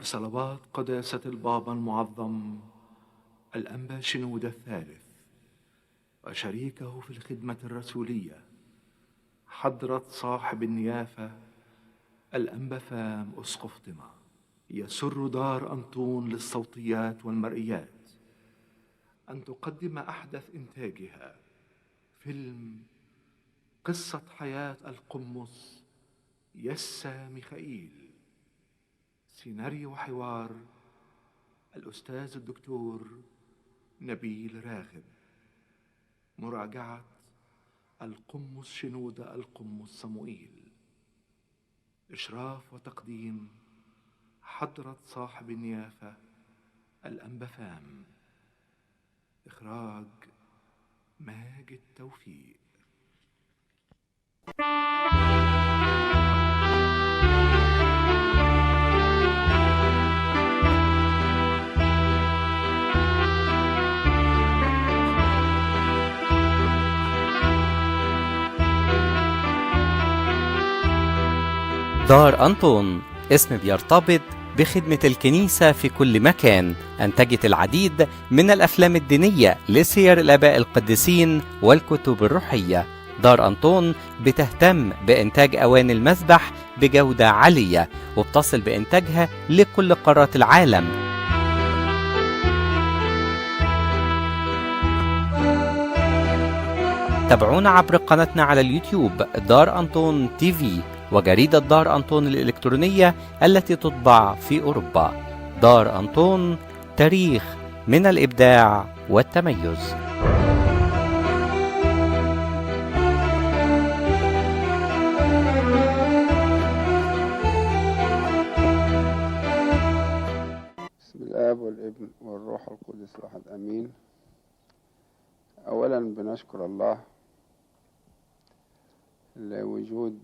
بصلوات قداسة البابا المعظم الأنبا شنودة الثالث وشريكه في الخدمة الرسولية حضرة صاحب النيافة الأنبا فام أسقف طما. يسر دار أنطون للصوتيات والمرئيات أن تقدم أحدث إنتاجها فيلم قصة حياة القمص يسا ميخائيل، سيناريو وحوار الأستاذ الدكتور نبيل راغب، مراجعة القمص شنودة القمص صموئيل، إشراف وتقديم حضرة صاحب النيافة الأنبا فام، إخراج ماجد توفيق. دار أنطون اسم بيرتبط بخدمة الكنيسة في كل مكان. أنتجت العديد من الأفلام الدينية لسير الآباء القديسين والكتب الروحية. دار أنطون بتهتم بإنتاج أواني المذبح بجودة عالية، وبتصل بإنتاجها لكل قارات العالم. تابعونا عبر قناتنا على اليوتيوب دار أنطون TV وجريدة دار أنطون الإلكترونية التي تطبع في أوروبا. دار أنطون، تاريخ من الإبداع والتميز. بسم الآب والابن والروح القدس الواحد أمين. أولا بنشكر الله لوجود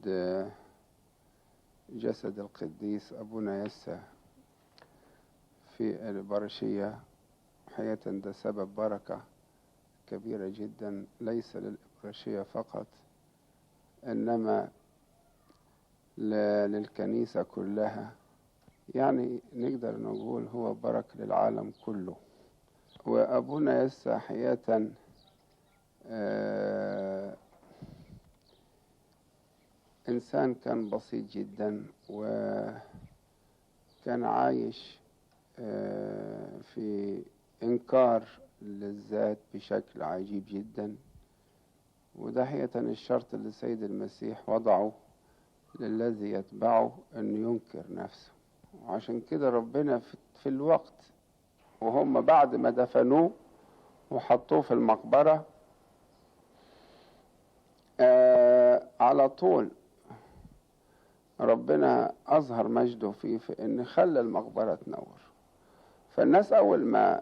جسد القديس أبونا يسا في الإبرشية. حقيقة ده سبب بركة كبيرة جدا، ليس للإبرشية فقط إنما للكنيسة كلها. يعني نقدر نقول هو بركة للعالم كله. وأبونا يسا حقيقة إنسان كان بسيط جدا، وكان عايش في إنكار للذات بشكل عجيب جدا. وده حقيقة الشرط اللي السيد المسيح وضعه للذي يتبعه، أنه ينكر نفسه. وعشان كده ربنا في الوقت وهم بعد ما دفنوه وحطوه في المقبرة على طول ربنا أظهر مجده فيه في إن خلى المقبرة تنور. فالناس أول ما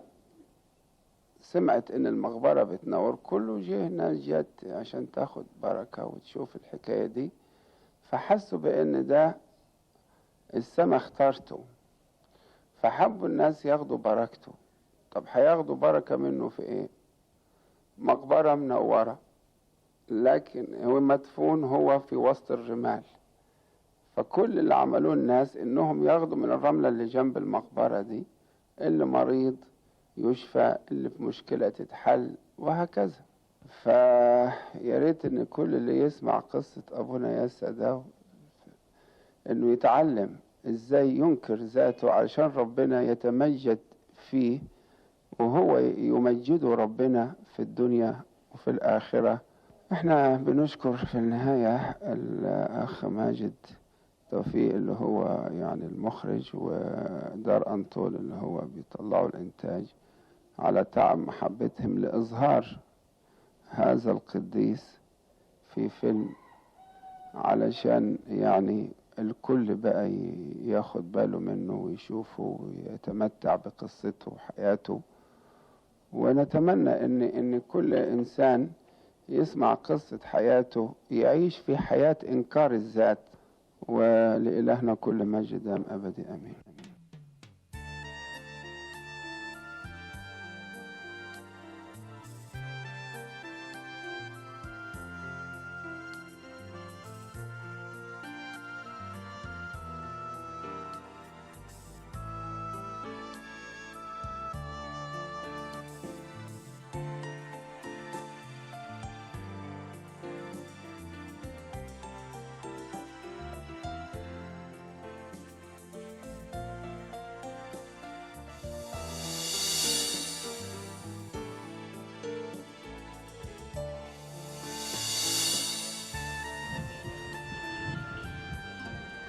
سمعت إن المقبرة بتنور كله جه، ناس جت عشان تاخد بركة وتشوف الحكاية دي. فحسوا بإن ده السما اختارته، فحبوا الناس ياخدوا بركته. طب هياخدوا بركة منه في إيه؟ مقبرة منورة، لكن هو مدفون هو في وسط الرمال. فكل اللي عملوه الناس انهم ياخدوا من الرملة اللي جنب المقبرة دي، اللي مريض يشفى، اللي في مشكلة تتحل، وهكذا. فياريت ان كل اللي يسمع قصة ابونا يسا ده انه يتعلم ازاي ينكر ذاته عشان ربنا يتمجد فيه، وهو يمجده ربنا في الدنيا وفي الآخرة. احنا بنشكر في النهاية الأخ ماجد توفيق اللي هو يعني المخرج، ودار أنطون اللي هو بيطلعوا الإنتاج، على تعب محبتهم لإظهار هذا القديس في فيلم، علشان يعني الكل بقى ياخد باله منه ويشوفه ويتمتع بقصته وحياته. ونتمنى إن كل إنسان يسمع قصة حياته يعيش في حياة إنكار الذات. ولإلهنا كل مجد دام أبدي آمين.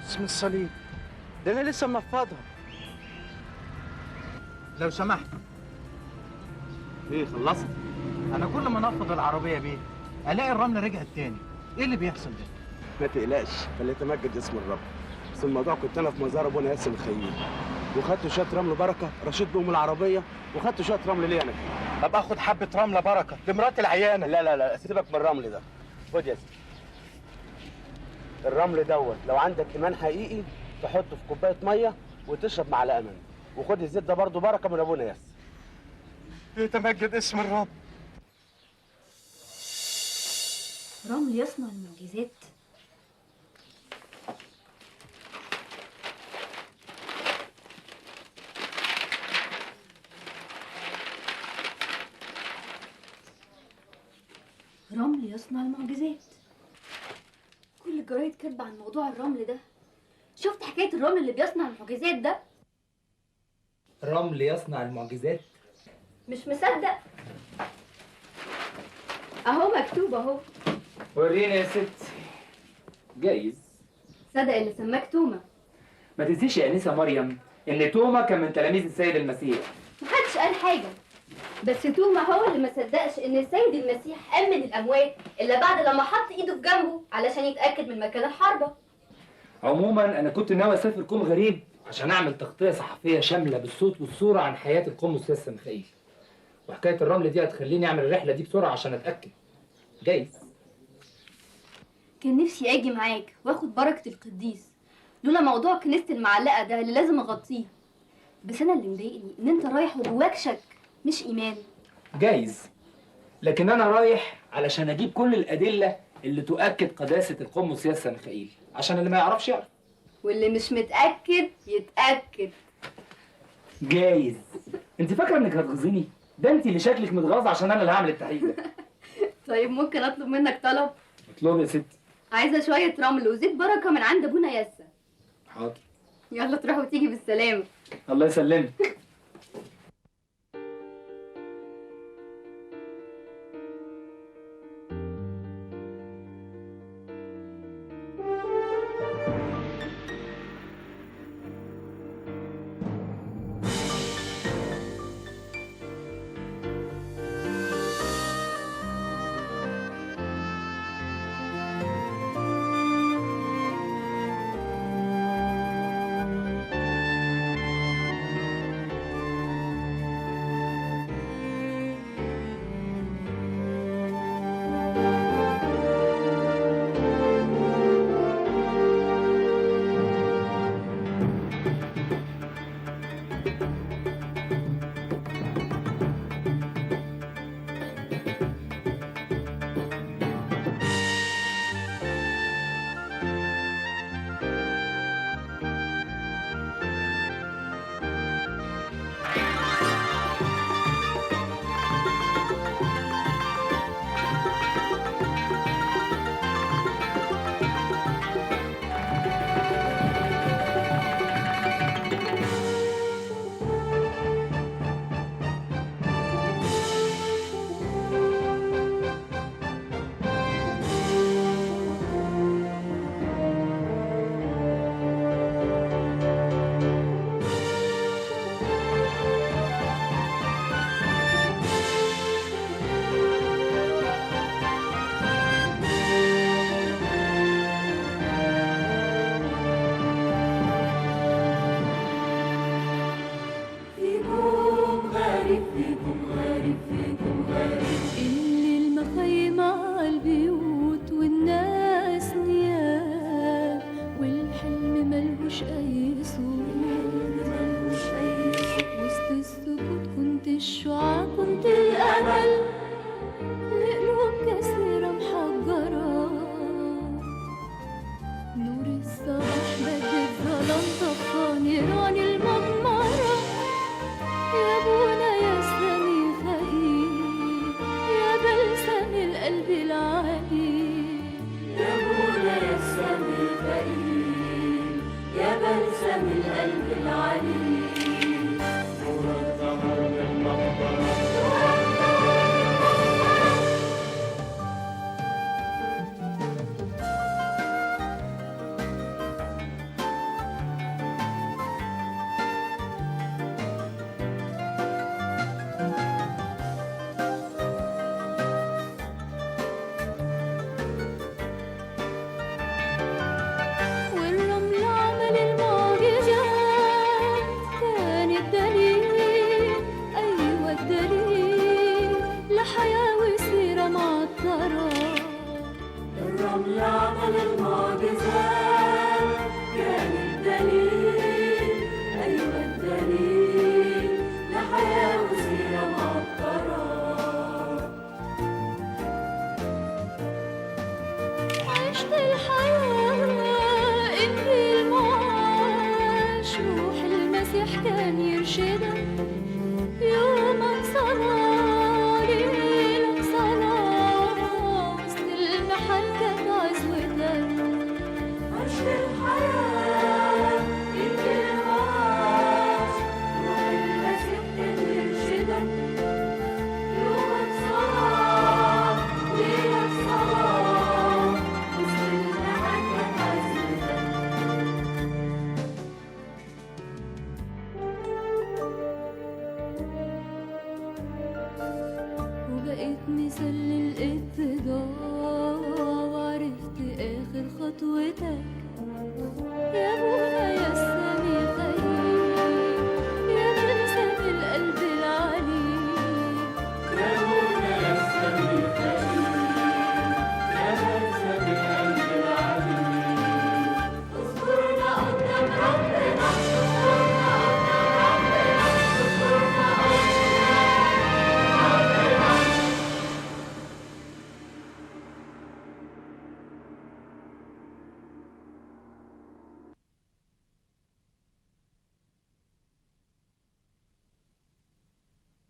اسم الصليب، ده انا لسه منفضها. لو سمحت. ايه خلصت؟ انا كل ما انفض العربية بيه الاقي الرمل رجعت تاني، ايه اللي بيحصل ده؟ ما تقلقش، فليتمجد اسم الرب. بس الموضوع كنت انا في مزار ابونا ياسر الخييل، وخدت شوية رمل بركة رشيت بهم العربية، وخدت شوية رمل ليا انا كمان. طب اخد حبه رملة بركة لمراتي العيانه. لا لا لا، سيبك من الرمل ده. خد يا سيدي الرمل دوت، لو عندك ايمان حقيقي تحطه في كوباية مية وتشرب معلقه منه، وخد الزيت ده برضه بركة من ابونا ياسر. يتمجد اسم الرب. رمل يصنع المعجزات. رمل يصنع المعجزات. كل الجرايد كاتبه عن موضوع الرمل ده. شفت حكاية الرمل اللي بيصنع المعجزات ده؟ رمل يصنع المعجزات؟ مش مصدق؟ اهو مكتوب اهو. ورينا يا ست. جايز صدق اللي سماك توما. ما تنسيش يا انسه مريم ان توما كان من تلاميذ السيد المسيح. محدش قال حاجة، بس توما هو اللي ما صدقش ان السيد المسيح قام من الاموات الا بعد لما حط ايده في جنبه علشان يتاكد من مكان الحربة. عموما انا كنت ناوي اسافر كوم غريب عشان اعمل تغطيه صحفية شاملة بالصوت والصورة عن حياة القمص ياسر ميخائيل، وحكاية الرمل دي هتخليني اعمل الرحلة دي بسرعة عشان اتاكد. جايز. كان نفسي اجي معاك واخد بركة القديس، لولا موضوع كنيسة المعلقة ده اللي لازم اغطيه. بس انا اللي مضايقني ان انت رايح وجواك شك مش ايمان. جايز، لكن انا رايح علشان اجيب كل الادلة اللي تؤكد قداسة القمص ياسر ميخائيل، عشان اللي ما يعرفش يعرف، واللي مش متاكد يتاكد. جايز. انت فاكره انك هتغيظيني؟ ده انت اللي شكلك متغاظ عشان انا اللي هعمل التحقيق ده. طيب ممكن اطلب منك طلب؟ اطلبي يا ستي. عايزه شوية رمل وزيت بركة من عند ابونا ياسر. حاضر. يلا تروح وتيجي بالسلامة. الله يسلمك.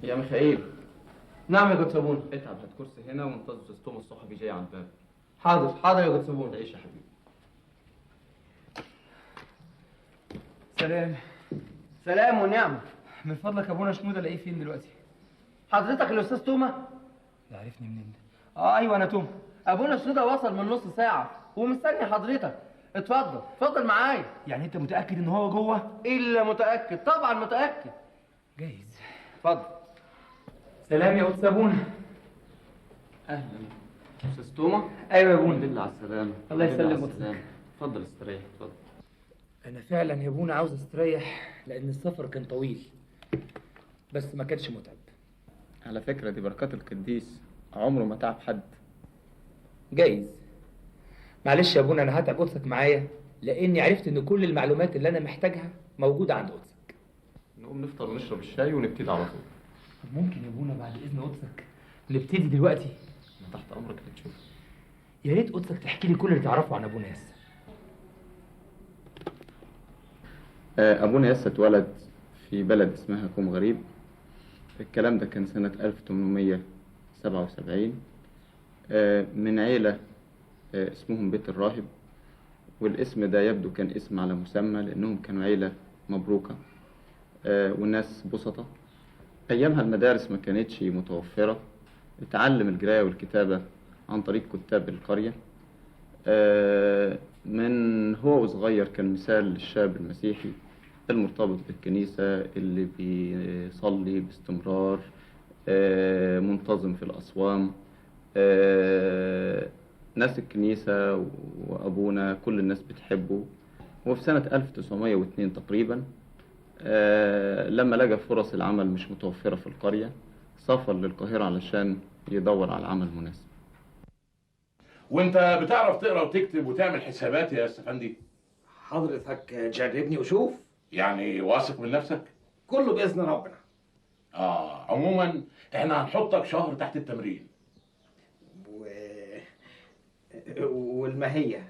يا ميخائيل. نعم يا قدس ابونا. اتعب، هات كرسي هنا وانتظر استاذ توما الصحفي جاي على الباب. حاضر حاضر يا قدس ابونا. تعيش يا حبيبي. سلام. سلام ونعمه. من فضلك ابونا شنودة الاقيه فين دلوقتي؟ حضرتك الاستاذ توما؟ ده عرفني منين ده؟ ايوه انا توما. ابونا شنودة وصل من نص ساعة ومستني حضرتك. اتفضل اتفضل معايا. يعني انت متاكد ان هو جوه؟ الا متاكد، طبعا متاكد. جايز. اتفضل. سلام يا قدس ابونا. اهلا استاذ توما. ايوه يا ابونا. الحمد لله على السلامة. الله يسلم قدسك. اتفضل استريح، اتفضل. انا فعلا يا ابونا عاوز استريح لان السفر كان طويل بس ما كانش متعب. على فكرة دي بركات القديس، عمره ما تعب حد. جايز. معلش يا ابونا انا هتعب قدسك معايا لاني عرفت ان كل المعلومات اللي انا محتاجها موجودة عند قدسك. نقوم نفطر ونشرب الشاي ونبتدي على طول. طب ممكن يا ابونا بعد اذن قدسك نبتدي دلوقتي؟ انا تحت امرك اللي تشوفه. يا ريت قدسك تحكي لي كل اللي تعرفه عن ابونا ياسر. ابونا ياسر اتولد في بلد اسمها كوم غريب. الكلام ده كان سنة 1877، من عيلة اسمهم بيت الراهب، والاسم ده يبدو كان اسم على مسمى لأنهم كانوا عيلة مبروكة والناس بسطة. أيامها المدارس ما كانتش متوفرة، اتعلم القراية والكتابة عن طريق كتاب القرية. من هو صغير كان مثال للشاب المسيحي المرتبط بالكنيسة اللي بيصلي باستمرار، منتظم في الأصوام. ناس الكنيسة وأبونا كل الناس بتحبه. وفي سنة 1902 تقريبا لما لقى فرص العمل مش متوفرة في القرية سافر للقاهرة علشان يدور على عمل مناسب. وانت بتعرف تقرا وتكتب وتعمل حسابات يا استفندي؟ حضرتك جربني وشوف. يعني واثق من نفسك؟ كله بإذن ربنا. عموما احنا هنحطك شهر تحت التمرين. والماهية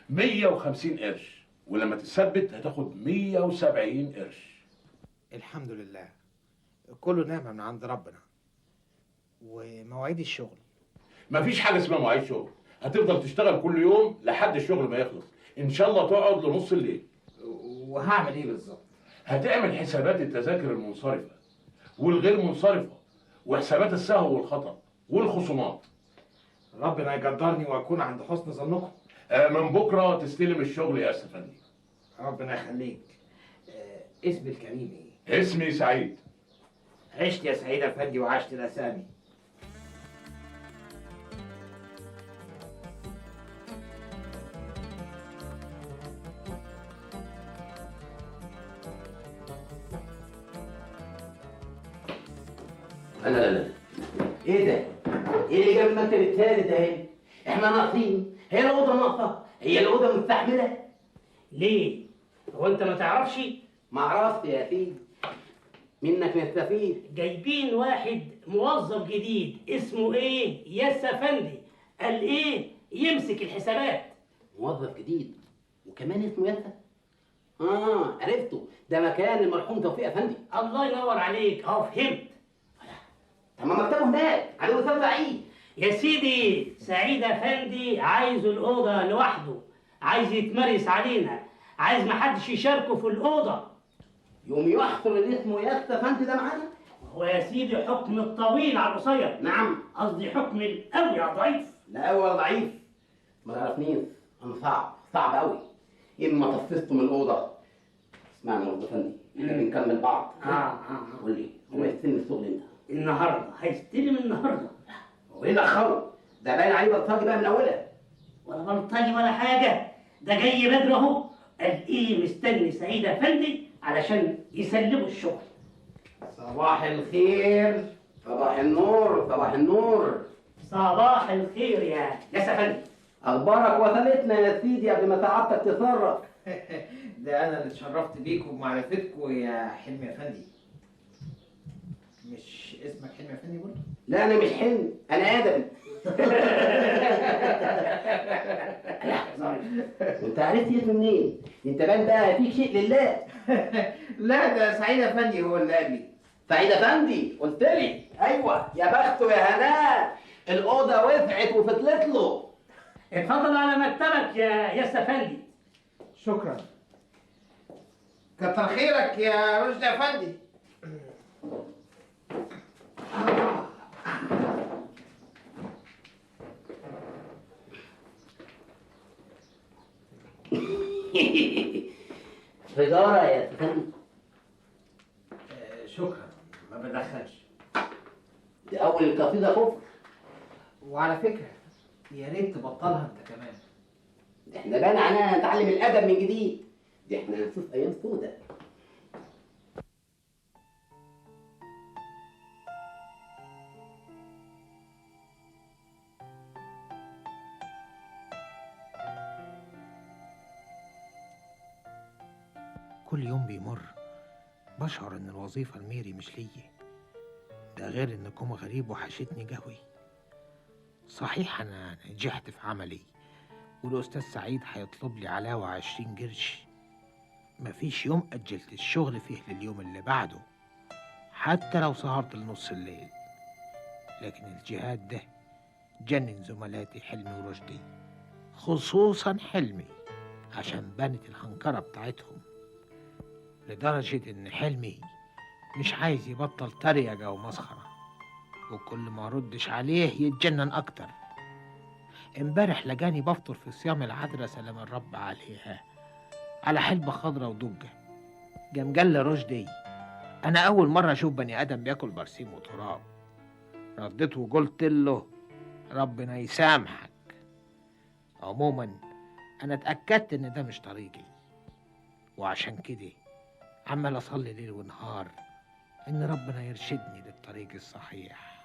150 قرش، ولما تثبت هتاخد 170 قرش. الحمد لله كله نعمة من عند ربنا. ومواعيد الشغل؟ مفيش حاجة اسمها مواعيد شغل، هتفضل تشتغل كل يوم لحد الشغل ما يخلص، إن شاء الله تقعد لنص الليل. وهعمل إيه بالظبط؟ هتعمل حسابات التذاكر المنصرفة والغير منصرفة وحسابات السهو والخطأ والخصومات. ربنا يقدرني وأكون عند حسن ظنكم. من بكرة تستلم الشغل يا أستفندي. ربنا يخليك. اسمي الكريم إيه؟ اسمي سعيد. عشت يا سعيد أفندي وعشت الأسامي. لا لا لا، ايه ده؟ ايه اللي جاب المكتب التالت ده هنا؟ احنا ناقصين، هي الاوضة ناقصه، هي الاوضة مستحمله؟ ليه؟ هو انت ما تعرفش؟ ما عرفت يا سيدي، منك نستفيد. جايبين واحد موظف جديد اسمه ايه؟ ياس افندي، قال ايه؟ يمسك الحسابات. موظف جديد وكمان اسمه ياسا؟ عرفته، ده مكان المرحوم توفيق افندي. الله ينور عليك، اهو فهمت. طب ما مكتبه هناك عليه وسام سعيد. يا سيدي سعيد افندي عايز الاوضة لوحده، عايز يتمرس علينا، عايز محدش يشاركه في الاوضة. يوم يحصل اللي اسمه ياس افندي ده معانا؟ هو يا سيدي حكم الطويل على القصير. نعم، قصدي حكم القوي على الضعيف. لا قوي ولا ضعيف، ما تعرفنيش انا صعب صعب قوي. اما طفشته من الاوضة. اسمعني يا افندي، احنا بنكمل بعض. قول لي هو يستلم الشغل امتى؟ النهارده هيستلم النهارده. هو ايه اللي اخره؟ ده باين عليه بلطجي بقى من اولها. ولا بلطجي ولا حاجة، ده جاي بدري اهو. قال ايه؟ مستني سعيد افندي علشان يسلموا الشغل. صباح الخير. صباح النور. صباح النور. صباح الخير يا ياس افندي. اخبارك وصلتنا يا سيدي قبل ما سعادتك تتصرف. ده انا اللي اتشرفت بيكم وبمعرفتكم يا حلمي افندي. مش اسمك حلمي افندي برضه؟ لا انا مش حلمي، انا ادم. وانت عرفت اسمي منين؟ انت بان بقى فيك شيء لله. لا ده سعيد افندي هو اللي قال لي. سعيد افندي قلت لي. ايوه يا بخته يا هناء، الاوضة وسعت وفتلت له. اتفضل على مكتبك يا ياس افندي. شكرا. كتر خيرك يا رشدي افندي. سيجارة يا افندي. شكرا، ما بدخنش. دي اول القصيدة كفر. وعلى فكرة يا ريت تبطلها انت كمان. ده احنا بان علينا نتعلم الادب من جديد، دي احنا هنشوف ايام سودة. كل يوم بيمر بشعر ان الوظيفة الميري مش ليا، ده غير ان كوم غريب وحشتني جوي. صحيح انا نجحت في عملي، والاستاذ سعيد هيطلب لي علاوه 20 قرش. مفيش يوم اجلت الشغل فيه لليوم اللي بعده، حتى لو سهرت لنص الليل. لكن الجهاد ده جنن زملاتي حلمي ورشدي، خصوصا حلمي عشان بانت الهنكره بتاعتهم، لدرجة إن حلمي مش عايز يبطل تريقة ومسخرة، وكل ما ردش عليه يتجنن أكتر. امبارح لقاني بفطر في صيام العذراء سلام الرب عليها على حلبة خضرة ودجة. قام قال لي رشدي أنا أول مرة أشوف بني آدم بياكل برسيم وتراب. رديت وقلت له ربنا يسامحك. عموما أنا اتأكدت إن ده مش طريقي، وعشان كده عمال أصلي ليل ونهار إن ربنا يرشدني للطريق الصحيح.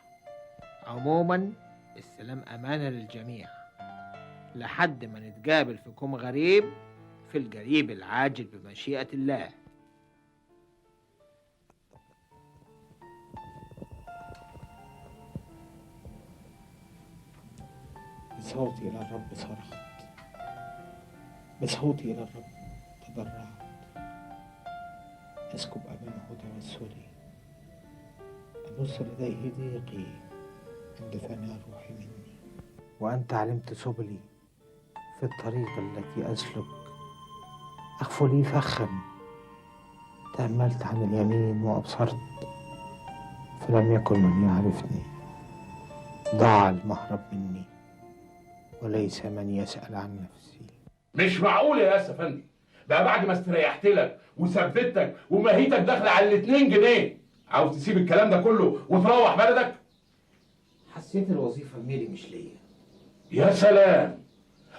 عموما السلام أمانة للجميع لحد ما نتقابل في كوم غريب في القريب العاجل بمشيئة الله. بصوتي إلى الرب صرخت، بصوتي إلى الرب تضرعت، أسكب أمامه توسلي، أبص لديه ضيقي عند فناء روحي مني. وأنت علمت سبلي في الطريق التي أسلك، أخفو لي فخا. تأملت عن اليمين وأبصرت فلم يكن من يعرفني، ضاع المهرب مني وليس من يسأل عن نفسي. مش معقول يا ياس افندي، بقى بعد ما استريحت لك وثبتك وماهيتك داخله على 2 جنيه عاوز تسيب الكلام ده كله وتروح بلدك؟ حسيت الوظيفة الميري مش ليا. يا سلام،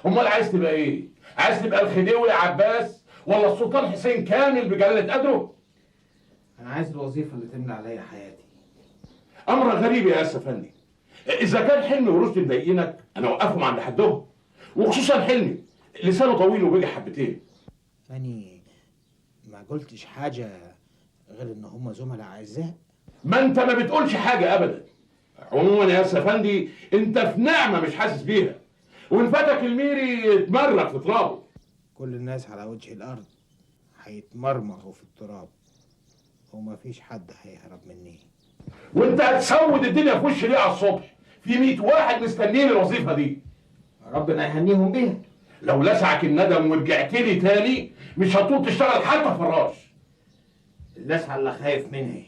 امال عايز تبقى ايه؟ عايز تبقى الخديوي عباس ولا السلطان حسين كامل بجلاله قدره؟ انا عايز الوظيفة اللي تملى عليا حياتي. امر غريب يا ياس افندي، اذا كان حلمي ورشدي مضايقينك انا اوقفهم عند حدهم، وخصوصا حلمي لسانه طويل وبيجي حبتين. يعني ما قلتش حاجة غير ان هم زملاء اعزاء. ما انت ما بتقولش حاجة ابدا. عموما يا ياس افندي انت في نعمه مش حاسس بيها، وان فاتك الميري اتمرغ في ترابه. كل الناس على وجه الارض هيتمرمغوا في التراب ومفيش حد هيهرب مني. وانت هتسود الدنيا في وشي ليه على الصبح؟ في 100 واحد مستنيين الوظيفة دي. ربنا يهنيهم بيها. لو لسعك الندم ورجعت لي تاني مش هتطول تشتغل حتى فراش. اللسعه اللي خايف منها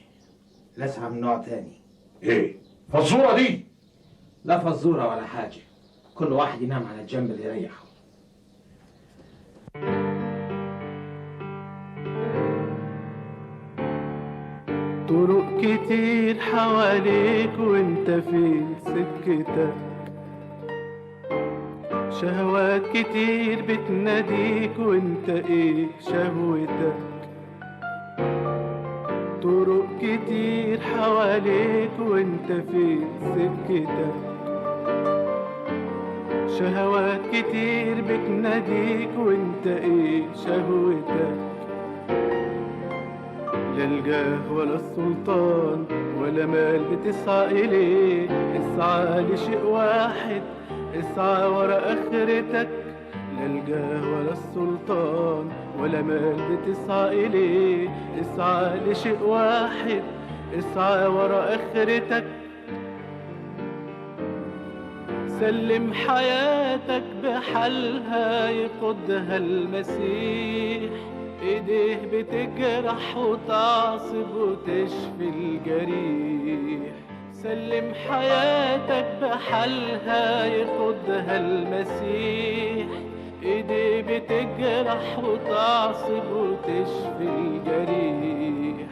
لسعه من نوع تاني. ايه؟ فزوره دي؟ لا فزوره ولا حاجة، كل واحد ينام على الجنب اللي يريحه. طرق كتير حواليك وانت فين سكتك، شهوات كتير بتناديك وانت ايه شهوتك. طرق كتير حواليك وانت فين سكتك، شهوات كتير بتناديك وانت ايه شهوتك. لا الجاه ولا السلطان ولا مال بتسعى إليه، اسعى لشيء واحد، اسعى ورا آخرتك. لا الجاه ولا السلطان ولا مال بتسعى إليه، اسعى لشيء واحد، اسعى ورا آخرتك. سلم حياتك بحالها يقودها المسيح، ايديه بتجرح وتعصب وتشفي الجريح. سلم حياتك بحالها يقودها المسيح، ايديه بتجرح وتعصب وتشفي الجريح.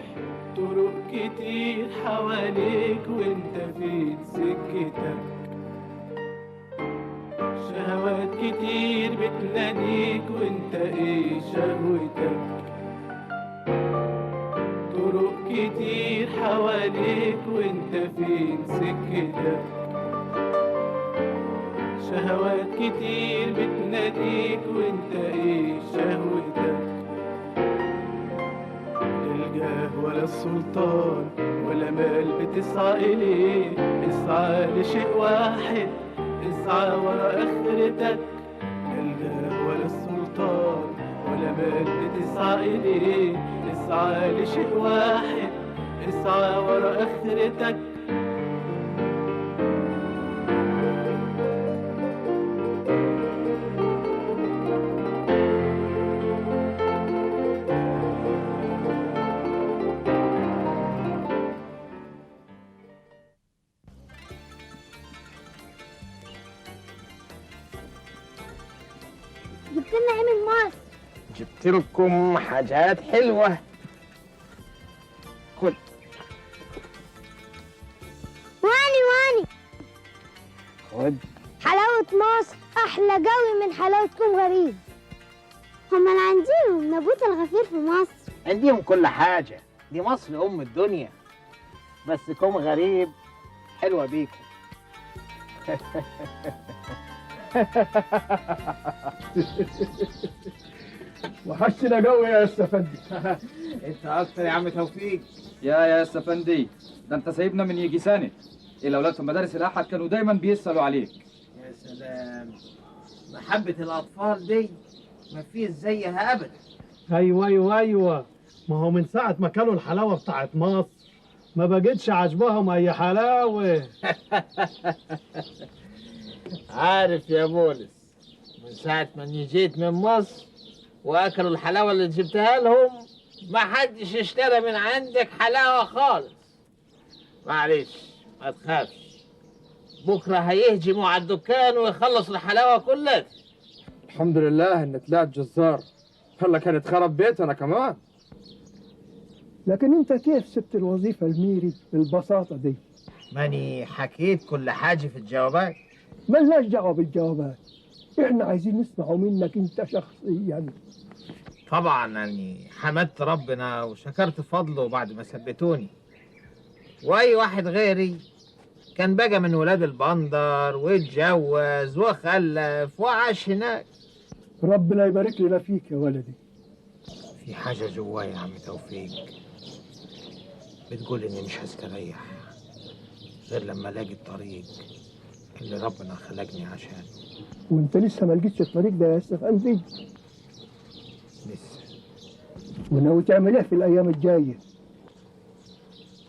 طرق كتير حواليك وانت فين سكتك، شهوات كتير بتناديك وانت ايه شهوتك. طرق كتير حواليك وانت فين سكتك، شهوات كتير بتناديك وانت ايه شهوتك. لا الجاه ولا السلطان ولا مال بتسعى اليه، اسعى لشيء واحد، اسعى ورا اخرتك. لا الجاه ولا السلطان ولا مال بتسعى اليه، اسعى لشيء واحد، اسعى ورا اخرتك. جبت لنا ايه من مصر؟ جبت لكم حاجات حلوة. خد. واني واني. خد. حلاوة مصر أحلى قوي من حلاوة كوم غريب. هما عندهم نابوت الغفير في مصر. عندهم كل حاجة، دي مصر أم الدنيا. بس كوم غريب حلوة بيكم. وحشتنا قوي يا استفندي. انت اكتر يا عم توفيق. يا استفندي، ده انت سايبنا من يجي سنة. الاولاد في مدارس الاحد كانوا دايما بيسالوا عليك. يا سلام، محبة الاطفال دي مفيش زيها ابدا. ايوه ايوه ايوه، ما هو من ساعة ما كلوا الحلاوة بتاعت مصر ما بقتش عاجباهم اي حلاوة. عارف يا بولس، من ساعة ما جيت من مصر واكلوا الحلاوة اللي جبتها لهم ما حدش اشترى من عندك حلاوة خالص. معلش ما تخافش، بكرة هيهجموا على الدكان ويخلصوا الحلاوة كلها. الحمد لله ان طلعت جزار، هلا كانت خرب بيت انا كمان. لكن انت كيف سبت الوظيفة الميري بالبساطة دي؟ ماني حكيت كل حاجة في الجوابات. ملناش دعوة بالجوابات، احنا عايزين نسمعه منك انت شخصيا. طبعا يعني حمدت ربنا وشكرت فضله بعد ما ثبتوني، واي واحد غيري كان بقى من ولاد البندر واتجوز وخلف وعاش هناك. ربنا يبارك لنا فيك يا ولدي. في حاجة جوايا يا عم توفيق بتقول اني مش هستريح غير لما الاقي الطريق اللي ربنا خلقني عشانه. وانت لسه ما لقيتش الطريق ده يا استفندي؟ لسه. وناوي تعمل ايه في الايام الجاية؟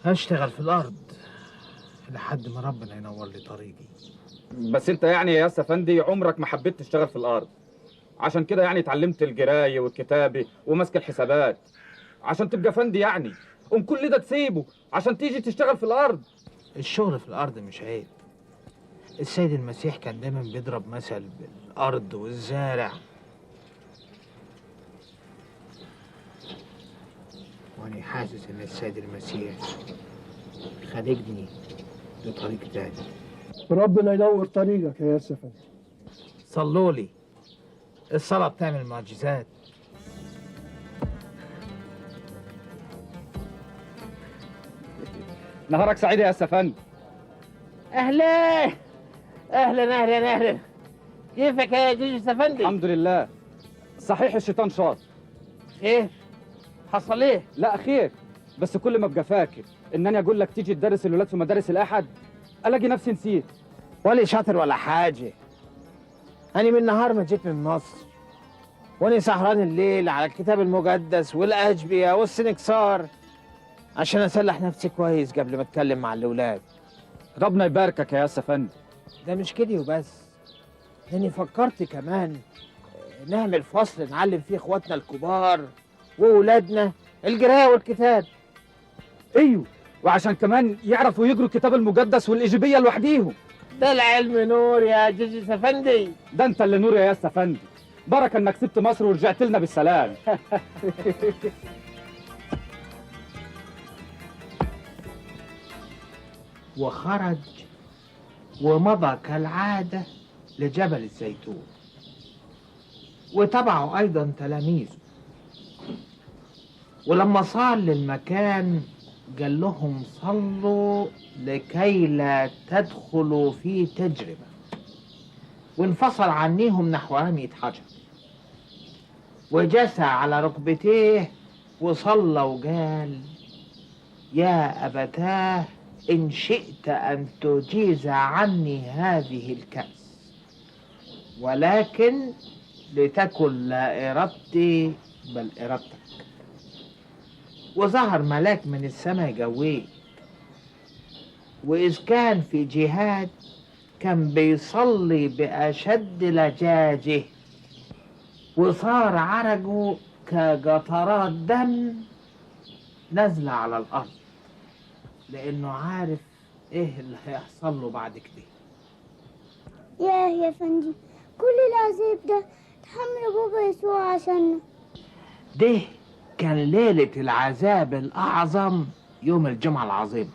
هشتغل في الارض لحد ما ربنا ينور لي طريقي. بس انت يعني يا استفندي عمرك ما حبيت تشتغل في الارض، عشان كده يعني اتعلمت الجرايه والكتابة ومسك الحسابات عشان تبقى فندي يعني. قوم كل ده تسيبه عشان تيجي تشتغل في الارض؟ الشغل في الارض مش عيب. السيد المسيح كان دايما بيضرب مثل بالارض والزارع. وانا حاسس ان السيد المسيح خارجني لطريق تاني. ربنا ينور طريقك يا يوسف. صلوا لي، الصلاة بتعمل معجزات. نهارك سعيد يا استفندي. اهلا اهلا اهلا اهلا، كيفك يا جيجي استفندي؟ الحمد لله. صحيح الشيطان شاطر. خير؟ حصل ايه؟ لا خير، بس كل ما ابقى فاكر انني اقول لك تيجي تدرس الولاد في مدارس الاحد الاقي نفسي نسيت. ولا شاطر ولا حاجة. انا من نهار ما جيت من مصر وانا سهران الليل على الكتاب المقدس والاجبيه والسنكسار. عشان اسلح نفسي كويس قبل ما اتكلم مع الاولاد. ربنا يباركك يا ياس افندي. ده مش كده وبس، لاني فكرت كمان نعمل فصل نعلم فيه اخواتنا الكبار واولادنا القراية والكتاب. ايوه، وعشان كمان يعرفوا يجروا الكتاب المقدس والايجابية لوحديهم. ده العلم نور يا جيجي افندي. ده انت اللي نور يا ياس افندي. بركة انك سبت مصر ورجعت لنا بالسلام. وخرج ومضى كالعادة لجبل الزيتون، وتبعه أيضا تلاميذه. ولما صار للمكان قال لهم صلوا لكي لا تدخلوا في تجربة، وانفصل عنيهم نحو رمية حجر، وجسى على ركبتيه وصلى وقال: يا أبتاه إن شئت أن تجيز عني هذه الكأس، ولكن لتكن لا إرادتي بل إرادتك. وظهر ملاك من السماء جوية، وإذ كان في جهاد كان بيصلي بأشد لجاجه، وصار عرجه كقطرات دم نازلة على الأرض، لأنه عارف إيه اللي هيحصل له بعد كده. ياه يا فندي، كل العذاب ده تحمل بابا يسوع عشاننا. ده كان ليلة العذاب الأعظم، يوم الجمعة العظيمة.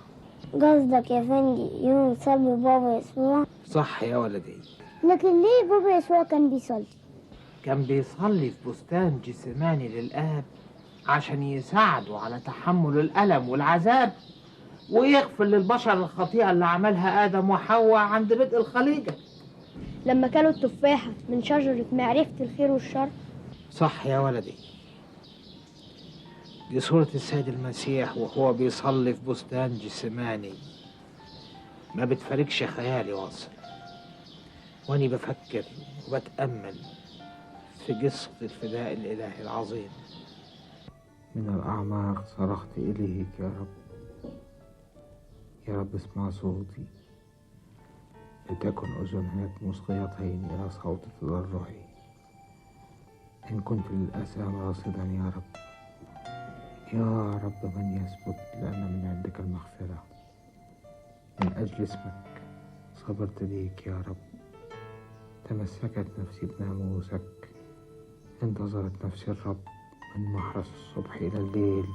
قصدك يا فندي يوم صلب بابا يسوع؟ صح يا ولدي. لكن ليه بابا يسوع كان بيصلي؟ كان بيصلي في بستان جسماني للآب عشان يساعده على تحمل الألم والعذاب، ويغفر للبشر الخطيئة اللي عملها آدم وحواء عند بدء الخليقة، لما كلوا التفاحة من شجرة معرفة الخير والشر. صح يا ولدي، دي صورة السيد المسيح وهو بيصلي في بستان جسماني، ما بتفارقش خيالي واصل، وأني بفكر وبتأمل في قصة الفداء الإلهي العظيم. من الأعماق صرخت إليك يا رب، يا رب اسمع صوتي، لتكن أذناك مصغيتين إلى صوت تضرعي. إن كنت للآثام راصدا يا رب، يا رب من يثبت، لأن من عندك المغفرة. من أجل اسمك صبرت ليك يا رب، تمسكت نفسي بناموسك. انتظرت نفسي الرب من محرس الصبح إلى الليل،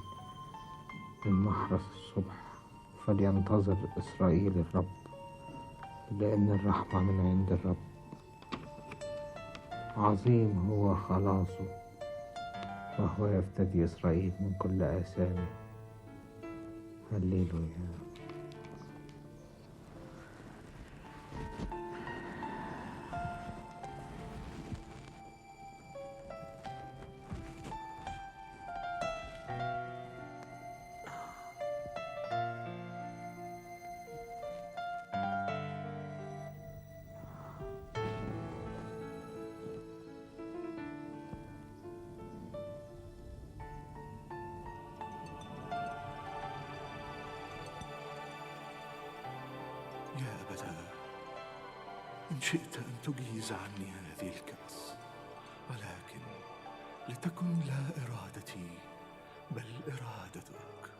من محرس الصبح. فلينتظر إسرائيل الرب، لأن الرحمة من عند الرب. عظيم هو خلاصه، وهو يفتدي إسرائيل من كل آثامه. هللويا. يا أبتاه، إن شئت أن تجيز عني هذه الكأس، ولكن لتكن لا إرادتي بل إرادتك.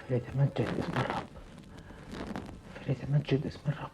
فليتمجد اسم الرب، فليتمجد اسم الرب.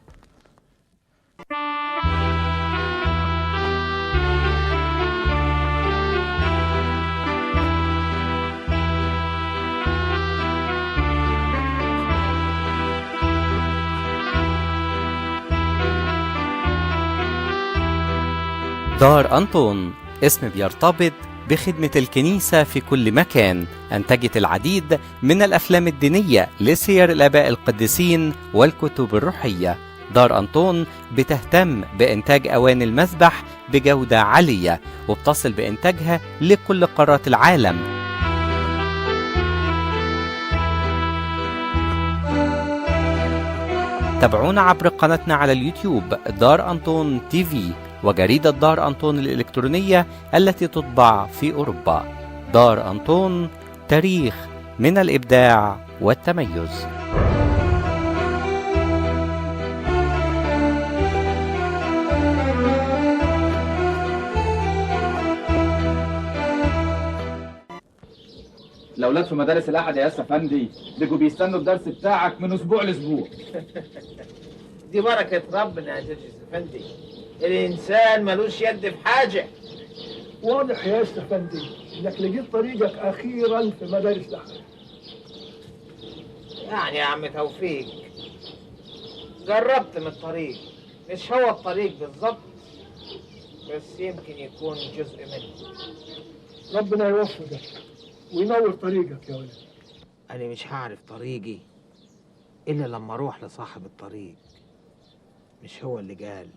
دار أنطون اسم بيرتبط بخدمة الكنيسة في كل مكان. أنتجت العديد من الأفلام الدينية لسير الآباء القديسين والكتب الروحية. دار أنطون بتهتم بإنتاج أواني المذبح بجودة عالية، وبتصل بإنتاجها لكل قارات العالم. تابعونا عبر قناتنا على اليوتيوب دار أنطون TV، وجريدة دار أنطون الإلكترونية التي تطبع في أوروبا. دار أنطون، تاريخ من الإبداع والتميز. الأولاد في مدارس الأحد يا أفندي بيجوا بيستنوا الدرس بتاعك من أسبوع لأسبوع. دي بركة ربنا يا جرجس أفندي، الإنسان ملوش يد في حاجة. واضح يا أفندي إنك لقيت طريقك أخيرا في مدارس الأحد. يعني يا عم توفيق جربت من الطريق، مش هو الطريق بالظبط، بس يمكن يكون جزء منه. ربنا يوفقك وينور طريقك يا ولد. أنا مش هعرف طريقي إلا لما أروح لصاحب الطريق. مش هو اللي قال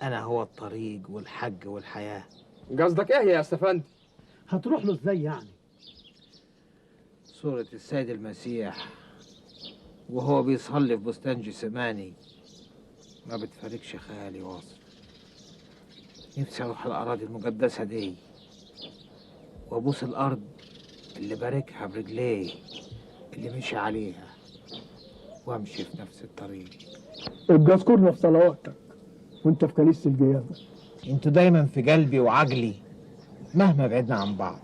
أنا هو الطريق والحق والحياة؟ قصدك إيه يا أستفندي؟ هتروح له إزاي يعني؟ صورة السيد المسيح وهو بيصلي في بستان جسماني ما بتفارقش خيالي واصل. نفسي أروح الأراضي المقدسة دي وأبوس الأرض اللي باركها برجليه اللي مشي عليها، وامشي في نفس الطريق. ابقى اذكرنا في صلواتك وانت في كنيسة القيامة. انتوا دايما في قلبي وعقلي مهما بعدنا عن بعض.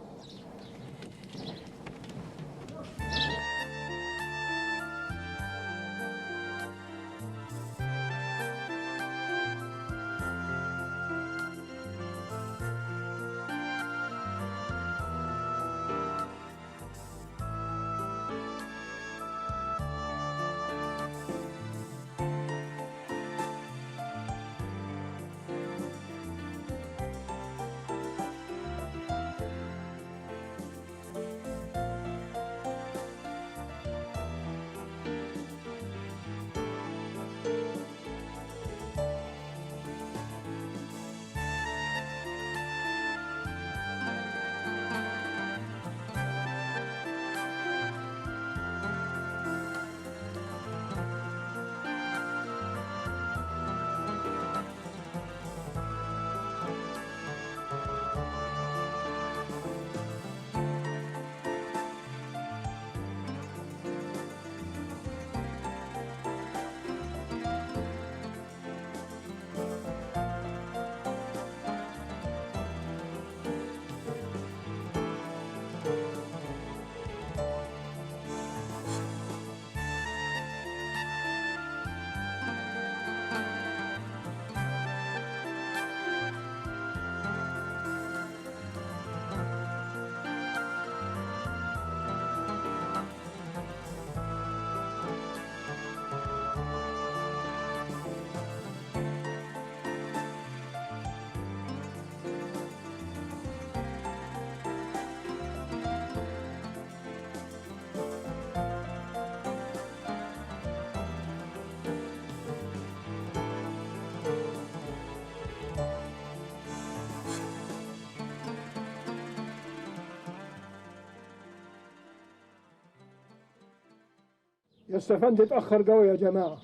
يا استفندي اتأخر قوي يا جماعة،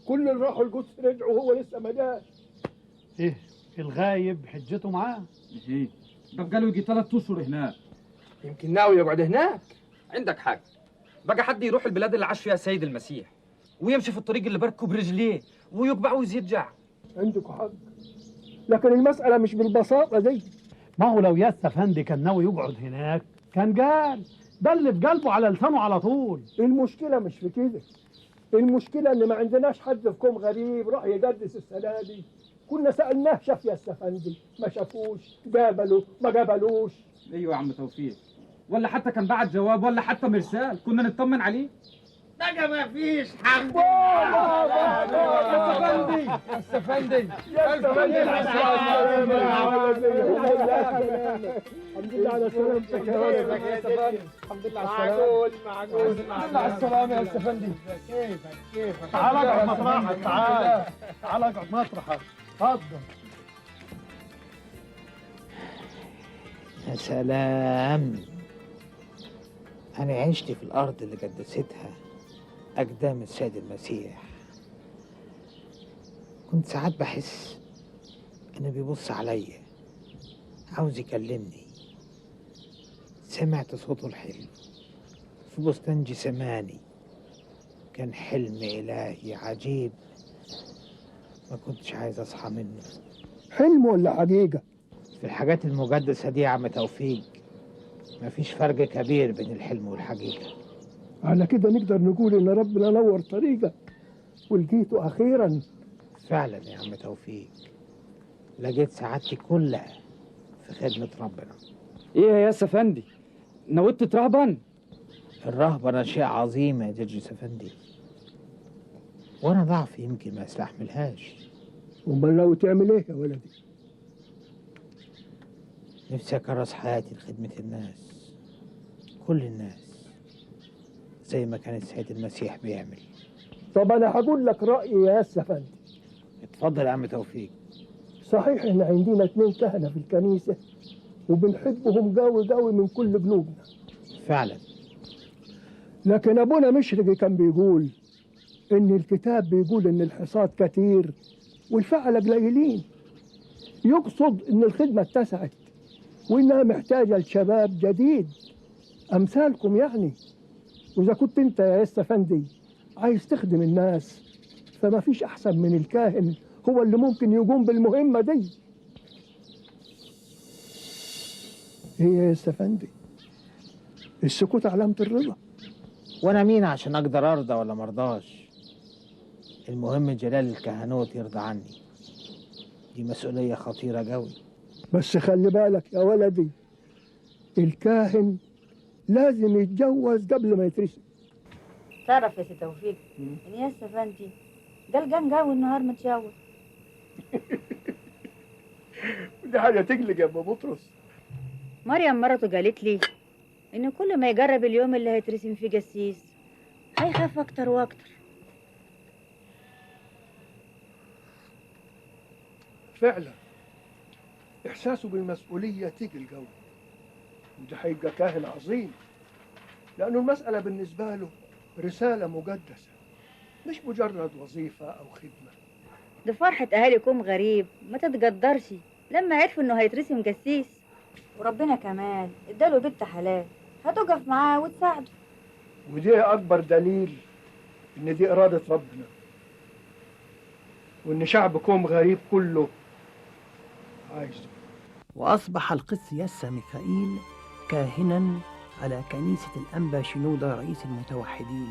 كل اللي راحوا القدس رجعوا وهو لسه ما جاش. ايه الغايب حجته معاه؟ ايه ده بقاله يجي 3 اشهر هناك. يمكن ناوي يقعد هناك. عندك حاجة بقى، حد يروح البلاد اللي عاش فيها السيد المسيح ويمشي في الطريق اللي باركه برجليه ويقبع ويرجع. عندكوا حق، لكن المسألة مش بالبساطة دي. ما هو لو يا استفندي كان ناوي يقعد هناك كان قال ده اللي في قلبه على لسانه على طول. المشكلة مش في كده، المشكلة إن ما عندناش حد في كوم غريب راح يقدس السنة دي. كنا سألناه شاف يا استفندي، ما شافوش، قابلوا ما قابلوش. ايوه يا عم توفيق، ولا حتى كان بعت جواب ولا حتى مرسال كنا نطمن عليه. بقى ما فيش حمد. يا استفندي يا استفندي يا استفندي، الحمد لله على سلامتك يا ولد. الحمد لله على السلامة. معقول الحمد لله على السلامة يا استفندي. كيفك كيفك؟ تعال اقعد مطرحك، تعال تعال اقعد مطرحك، اتفضل. يا سلام، أنا عشت في الأرض اللي قدستها أقدام السيد المسيح. كنت ساعات بحس إنه بيبص عليا عاوز يكلمني. سمعت صوته الحلو في بستان جسماني. كان حلم إلهي عجيب، ما كنتش عايز أصحى منه. حلم ولا حقيقة؟ في الحاجات المقدسة دي يا عم توفيق مفيش فرق كبير بين الحلم والحقيقة. على كده نقدر نقول إن ربنا نور طريقك ولقيته أخيرا. فعلا يا عم توفيق، لقيت سعادتي كلها في خدمة ربنا. إيه يا ياس أفندي، نويت تترهبن؟ الرهبنة شيء عظيم يا جرجس أفندي، وأنا ضعفي يمكن ما استحملهاش. أمال لو تعمل إيه يا ولدي؟ نفسي أكرس حياتي لخدمة الناس، كل الناس، زي ما كان السيد المسيح بيعمل. طب أنا هقول لك رأيي يا ياس أفندي. اتفضل يا عم توفيق. صحيح إن عندنا 2 كهنة في الكنيسة وبنحبهم قوي قوي من كل قلوبنا. فعلا. لكن أبونا مشرقي كان بيقول إن الكتاب بيقول إن الحصاد كتير والفعلة قليلين. يقصد إن الخدمة اتسعت وإنها محتاجة لشباب جديد أمثالكم يعني. وإذا كنت أنت يا ياس أفندي عايز تخدم الناس فما فيش أحسن من الكاهن، هو اللي ممكن يقوم بالمهمة دي. إيه يا ياس أفندي؟ السكوت علامة الرضا. وأنا مين عشان أقدر أرضى ولا مرضاش؟ المهم جلال الكهنوت يرضى عني، دي مسؤولية خطيرة قوي. بس خلي بالك يا ولدي، الكاهن لازم يتجوز قبل ما يترسم. تعرف يا سي توفيق ان ياس افندي ده الجان جو النهار متجوز. دي حاجة تقلق يا ابو بطرس. مريم مرته قالت لي ان كل ما يجرب اليوم اللي هيترسم فيه جسيس هيخاف اكتر واكتر. فعلا احساسه بالمسؤولية تيجي الجو، وده هيبقى كاهن عظيم، لانه المسالة بالنسبة له رسالة مقدسة مش مجرد وظيفة او خدمة. ده فرحه اهالي كوم غريب ما تتقدرش لما عرفوا انه هيترسم جسيس، وربنا كمان اداله بنت حلال هتقف معاه وتساعده. ودي اكبر دليل ان دي اراده ربنا، وان شعب كوم غريب كله عايزه. وأصبح القس ياسا ميخائيل كاهنا على كنيسة الأنبا شنودة رئيس المتوحدين.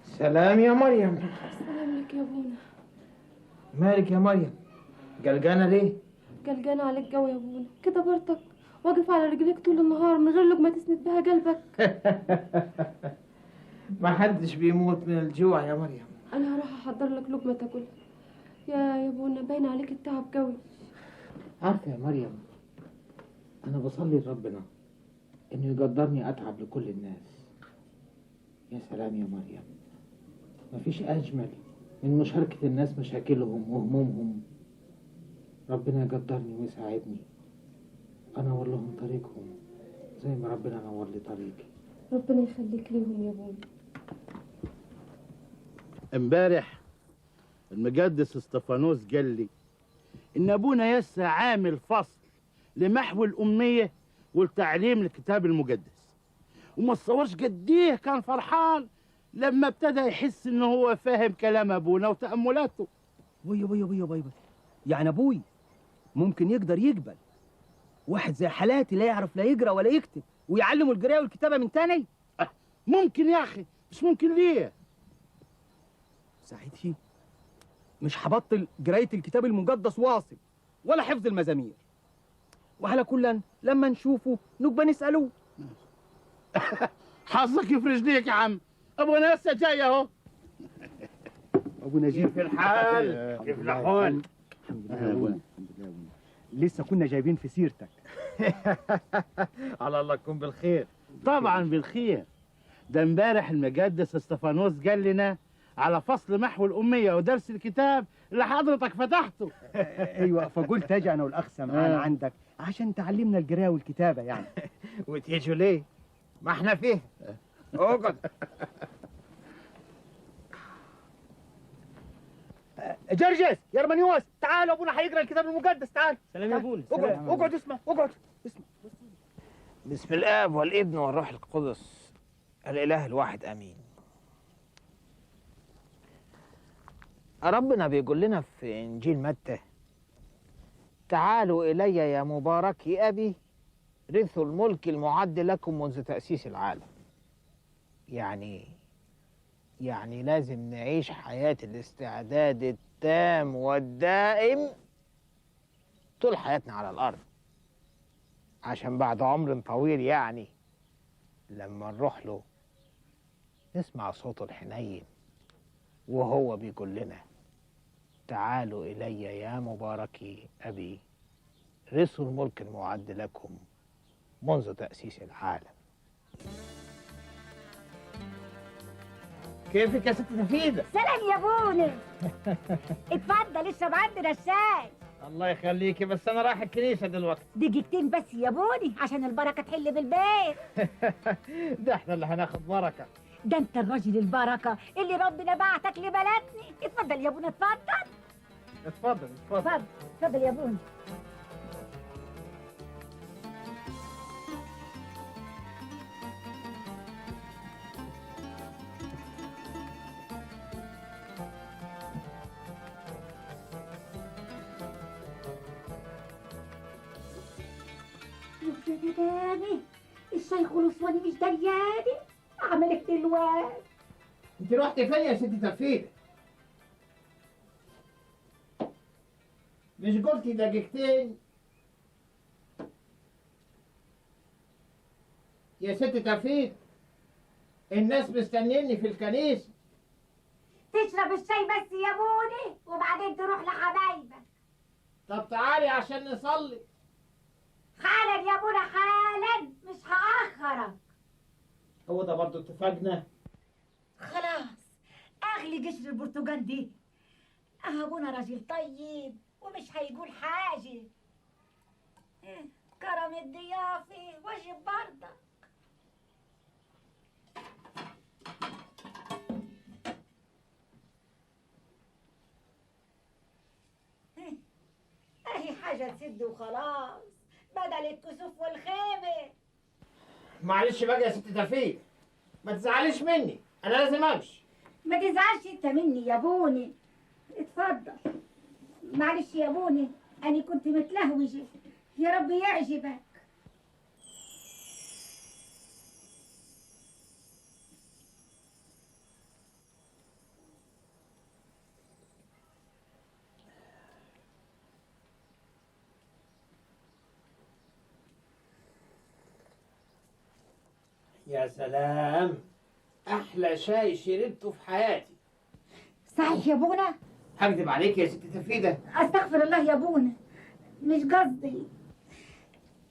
سلام يا مريم. سلام لك يا ابونا. مالك يا مريم؟ قلقانة ليه؟ قلقانة عليك جو يا ابونا، كده برتك واقف على رجليك طول النهار من غير لقمة تسند بها قلبك. ما حدش بيموت من الجوع يا مريم. أنا هروح أحضر لك لقمة تاكلها. يا ابونا باين عليك التعب قوي. عارفة يا مريم، أنا بصلي لربنا إنه يقدرني أتعب لكل الناس. يا سلام يا مريم، مفيش أجمل من مشاركة الناس مشاكلهم وهمومهم. ربنا يقدرني ويساعدني أنور لهم طريقهم زي ما ربنا نور لي طريقي. ربنا يخليك ليهم يا بوي. امبارح المقدس استفانوس قال لي إن أبونا يسا عامل فصل لمحو الأمية والتعليم للكتاب المقدس، وما تصورش قد إيه كان فرحان لما ابتدى يحس إن هو فاهم كلام أبونا وتأملاته. وي وي وي وي، يعني أبوي ممكن يقدر يقبل واحد زي حالاتي لا يعرف لا يقرأ ولا يكتب ويعلمه القراءة والكتابة من تاني؟ ممكن يا أخي، مش ممكن ليه؟ ساعتها مش هبطل قراية الكتاب المقدس واصل ولا حفظ المزامير، وعلى كل لما نشوفه نبقى نسأله. حظك في رجليك يا عم، أبونا لسه جاي أهو. أبو نجيب، كيف الحال؟ كيف الأحوال؟ الحمد لله يا أبونا، الحمد لله يا أبونا. لسه كنا جايبين في سيرتك. على الله تكون بالخير. طبعا بالخير. ده امبارح المقدس استفانوس قال لنا على فصل محو الامية ودرس الكتاب اللي حضرتك فتحته. ايوه، فقلت اجي انا والاخ سمعان عندك عشان تعلمنا القراية والكتابة يعني. وتيجوا ليه؟ ما احنا فيه. اقعد. جرجس يا رمانيوس، تعالوا ابونا هيقرا الكتاب المقدس، تعال. سلام يا ابونا. اقعد اقعد اسمع، اقعد اسمع. بسم الاب والابن والروح القدس الاله الواحد امين. ربنا بيقول لنا في انجيل متى: تعالوا الي يا مباركي ابي رثوا الملك المعد لكم منذ تاسيس العالم. يعني لازم نعيش حياة الاستعداد التام والدائم طول حياتنا على الأرض، عشان بعد عمر طويل يعني لما نروح له نسمع صوته الحنين وهو بيقول لنا: تعالوا إلي يا مباركي أبي رثوا الملك المعد لكم منذ تأسيس العالم. كيفك يا ست تفيدة؟ سلام يا بولس. اتفضل اشرب عندنا الشاي. الله يخليكي، بس انا رايح الكنيسة دلوقتي. دقيقتين بس يا بوني عشان البركة تحل بالبيت. ده احنا اللي هناخد بركة. ده انت الراجل البركة اللي ربنا بعتك لبلدنا. اتفضل يا بوني، اتفضل. اتفضل اتفضل اتفضل يا بوني. يا ندامي، الشيخ الأسواني مش درياني، أعملك دلوقتي. أنت رحتي فين يا ستي تفيدة؟ مش قلتي دقيقتين؟ يا ست تفيدة، الناس مستنيني في الكنيسة. تشرب الشاي بس يا بوني وبعدين تروح لحبايبك. طب تعالي عشان نصلي. حالا يا بونا حالا، مش هأخرك. هو ده برضه اتفقنا؟ خلاص اغلي قشر البرتقال دي. ابونا راجل طيب ومش هيقول حاجة. كرم الضيافة واجب برضك. اهي حاجة تسد وخلاص بدل الكسوف والخيبة. معلش بقى يا ست تفيدة، ما تزعليش مني، أنا لازم أمشي. ما تزعلش أنت مني يا بوني، اتفضل. معلش يا بوني، أنا كنت متلهوجة. يا رب يعجبك. يا سلام، أحلى شاي شربته في حياتي. صحيح يا بونا؟ هكذب عليك يا ست تفيدة؟ أستغفر الله يا بونا، مش قصدي.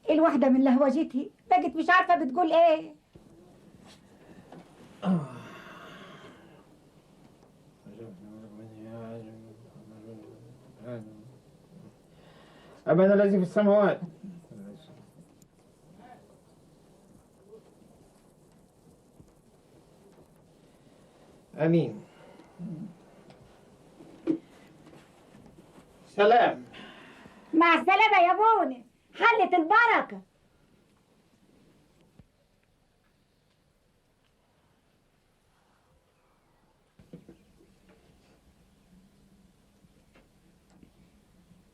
الواحدة من لهوجتي بقت مش عارفة بتقول إيه. أبانا الذي في السماوات. امين. سلام. مع السلامة يا بوني، حلت البركة.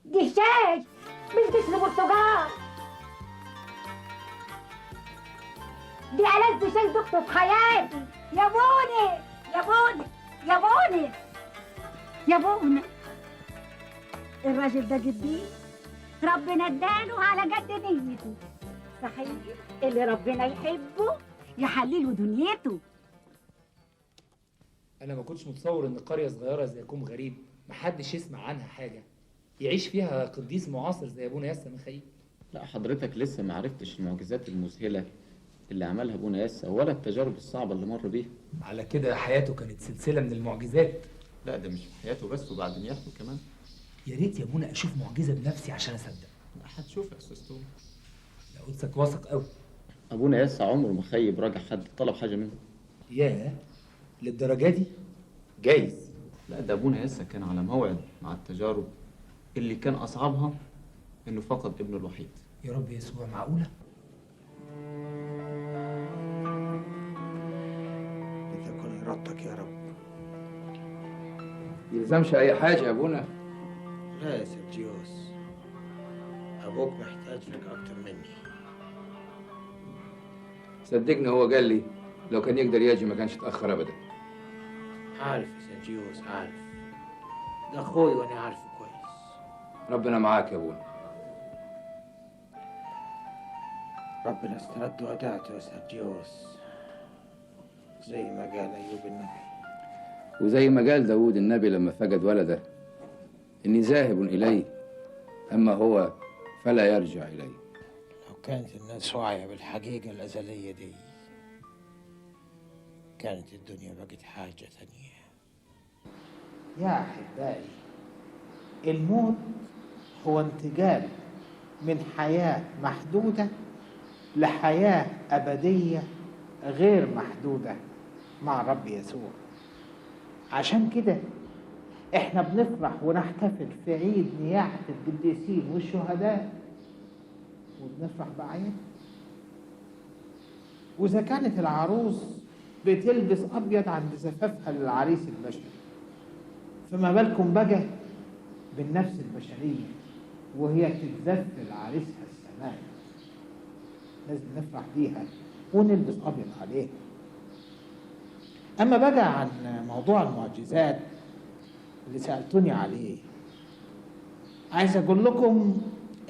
دي شاي مش قشر برتقال، دي ألذ شاي دقته في حياتي يا بوني. يا بوني يا بوني يا بوني، الراجل ده جديد، ربنا اداله على قد نيته. صحيح اللي ربنا يحبه يحلله دنيته. انا ما كنتش متصور ان قرية صغيرة زي كوم غريب محدش يسمع عنها حاجة يعيش فيها قديس معاصر زي ابونا ياسر ميخائيل. لا حضرتك لسه ما عرفتش المعجزات المذهلة اللي عملها ابونا ياسا ولا التجارب الصعبة اللي مر بيها. على كده حياته كانت سلسلة من المعجزات. لا ده مش في حياته بس، وبعد نياحته كمان. يا ريت يا ابونا اشوف معجزه بنفسي عشان اصدق. لا هتشوف يا استاذ توما. لا قدسك واثق قوي. ابونا ياسا عمره ما خيب راجع حد طلب حاجة منه. ياه للدرجة دي؟ جايز. لا ده ابونا ياسا كان على موعد مع التجارب اللي كان اصعبها انه فقد ابنه الوحيد. يا رب يسوع، معقولة؟ لتكن ارادتك يا رب. يلزمش اي حاجة يا ابونا؟ لا يا سيرجيوس، ابوك محتاج لك اكتر مني. صدقني هو قال لي لو كان يقدر يجي ما كانش اتاخر ابدا. عارف يا سيرجيوس، عارف، ده اخوي وانا عارفه كويس. ربنا معاك يا ابونا. ربنا استرد ودعته يا سيرجيوس، زي ما قال ايوب النبي، وزي ما قال داود النبي لما فقد ولده: إني ذاهب إليه أما هو فلا يرجع إلي. لو كانت الناس واعية بالحقيقة الأزلية دي كانت الدنيا بقت حاجة تانية. يا أحبائي، الموت هو انتقال من حياة محدودة لحياة أبدية غير محدودة مع رب يسوع. عشان كده احنا بنفرح ونحتفل في عيد نياحة القديسين والشهداء، وبنفرح بأعيادنا. وإذا كانت العروس بتلبس أبيض عند زفافها للعريس البشري، فما بالكم بقى بالنفس البشرية وهي تتزف لعريسها السماوي. لازم نفرح بيها ونلبس أبيض عليها. أما بقى عن موضوع المعجزات اللي سألتوني عليه، عايز أقول لكم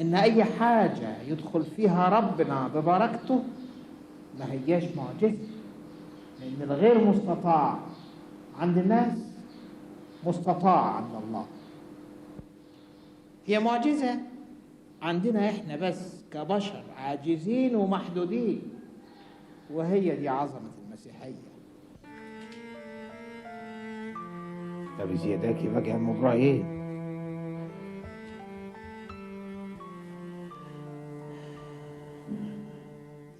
إن أي حاجة يدخل فيها ربنا ببركته ما هياش معجزة، لأن الغير مستطاع عند الناس مستطاع عند الله. هي معجزة عندنا إحنا بس كبشر عاجزين ومحدودين، وهي دي عظمة المسيحية. طب زياداكي بقى يا ام ابراهيم.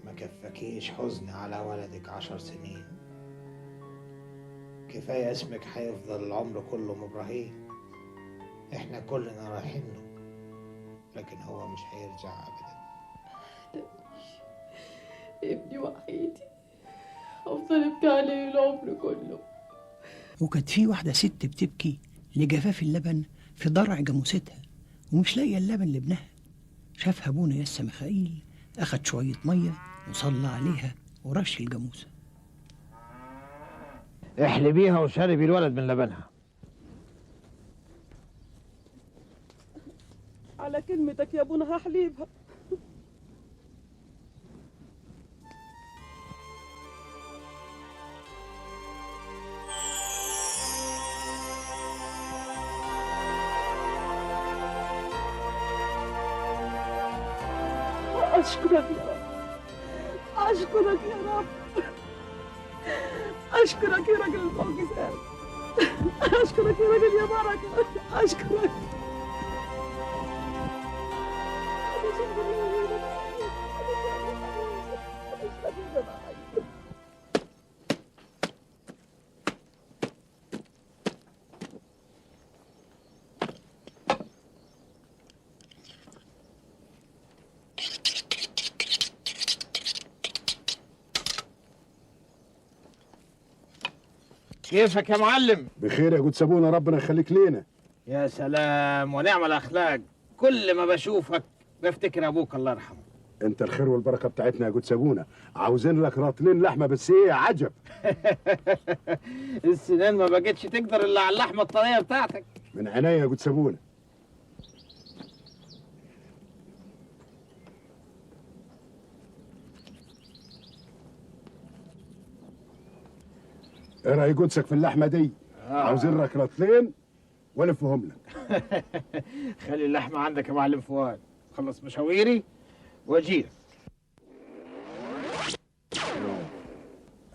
ما كفاكيش حزن على ولدك 10 سنين؟ كفاية اسمك هيفضل العمر كله ام ابراهيم. احنا كلنا رايحين له، لكن هو مش هيرجع ابدا. ابني وحيدي، افضل ابكي عليه العمر كله. وكانت في واحدة ست بتبكي لجفاف اللبن في ضرع جاموستها ومش لاقية اللبن لابنها. شافها ابونا ياسا ميخائيل، أخد شوية مية وصلى عليها ورش الجاموسة. احلبيها وشربي الولد من لبنها. على كلمتك يا ابونا هحليبها. أشكرك يا رب، أشكرك يا رب، أشكرك يا رجل المعجزات، أشكرك يا رجل يا بركة، أشكرك. كيفك يا معلم؟ بخير يا جود سابونا، ربنا يخليك لينا. يا سلام ونعم الاخلاق، كل ما بشوفك بفتكر ابوك الله يرحمه. انت الخير والبركة بتاعتنا يا جود سابونا، عاوزين لك رطلين لحمه بس ايه عجب. السنان ما بقتش تقدر الا على اللحمة الطريه بتاعتك. من عينيا يا جود سابونا. ايه راي جودسك في اللحمة دي؟ عاوزين لك رطلين والفهم لك. خلي اللحمة عندك يا معلم فؤاد، خلص مشاويري واجيلك.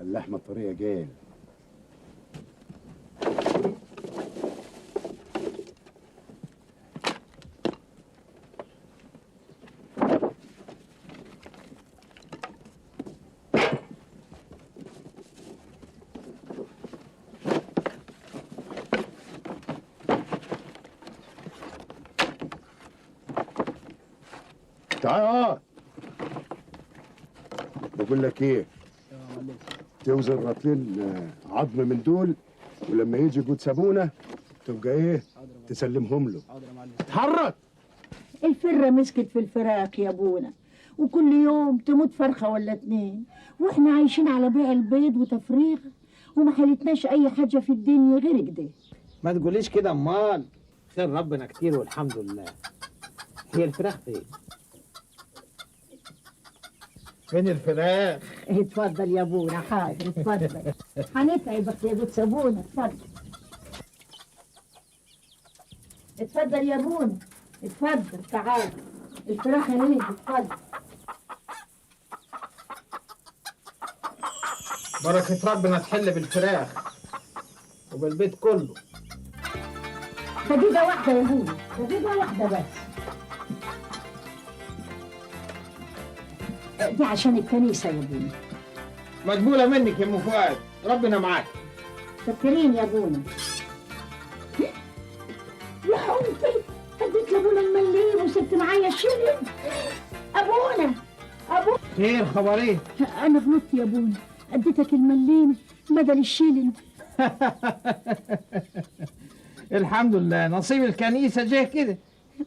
اللحمة الطريه جاية. تعال. بقول لك ايه؟ توزن رطلين عظم من دول، ولما يجي جود سابونه تبقى ايه؟ تسلمهم له. اتحرك. الفره مسكت في الفراخ يا ابونا، وكل يوم تموت فرخة ولا اتنين، واحنا عايشين على بيع البيض وتفريغ، وما حالتناش اي حاجة في الدنيا غير كده. ما تقوليش كده امال، خير ربنا كتير والحمد لله. هي الفراخ فين؟ فين الفراخ؟ اتفضل يا ابونا. حاضر اتفضل. هنتعبك يا جود سابونا. اتفضل اتفضل يا ابونا، اتفضل تعال. الفراخ اهي، اتفضل. بركة ربنا تحل بالفراخ وبالبيت كله. دقيقة واحدة يا ابونا، دقيقة واحدة بس. دي عشان الكنيسة يا ابونا. مقبولة منك يا ام فؤاد، ربنا معاك. شكرين يا ابونا. يا حبي اديت لابونا المليم وسبت معايا الشلن. ابونا ابونا. خير خبرين؟ انا غلطت يا ابونا، اديتك المليم بدل الشلن. الحمد لله نصيب الكنيسة جه كده.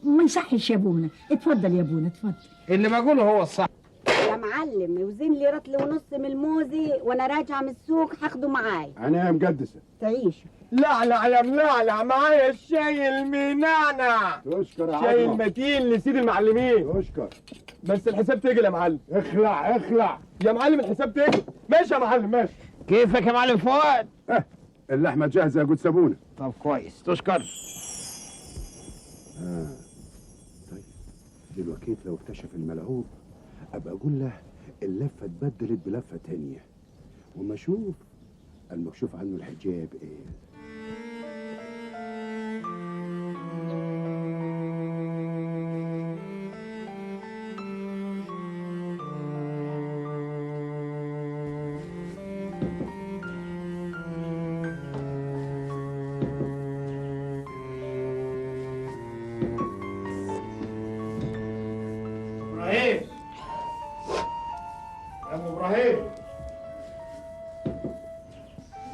ما يصحش يا ابونا. اتفضل يا ابونا اتفضل. اللي بقوله هو الصح. يا معلم وزن لي رطل ونص من الموزي وانا راجعه من السوق هاخده معايا. انا يا مقدسة. تعيش. لعلع يا ملعلع معايا الشاي المنعنع. تشكر يا عظمه. شاي المتين لسيد المعلمين. تشكر. بس الحساب تجل يا معلم. اخلع اخلع يا معلم، الحساب تجل. ماشي يا معلم ماشي. كيفك يا معلم فؤاد؟ اللحمة جاهزة يا جود سابونه. طب كويس تشكر. طيب دلوقتي لو اكتشف الملعوب ابقى اقول له اللفة اتبدلت بلفه تانية، وما اشوف المكشوف عنه الحجاب ايه. ابراهيم يا ابو ابراهيم.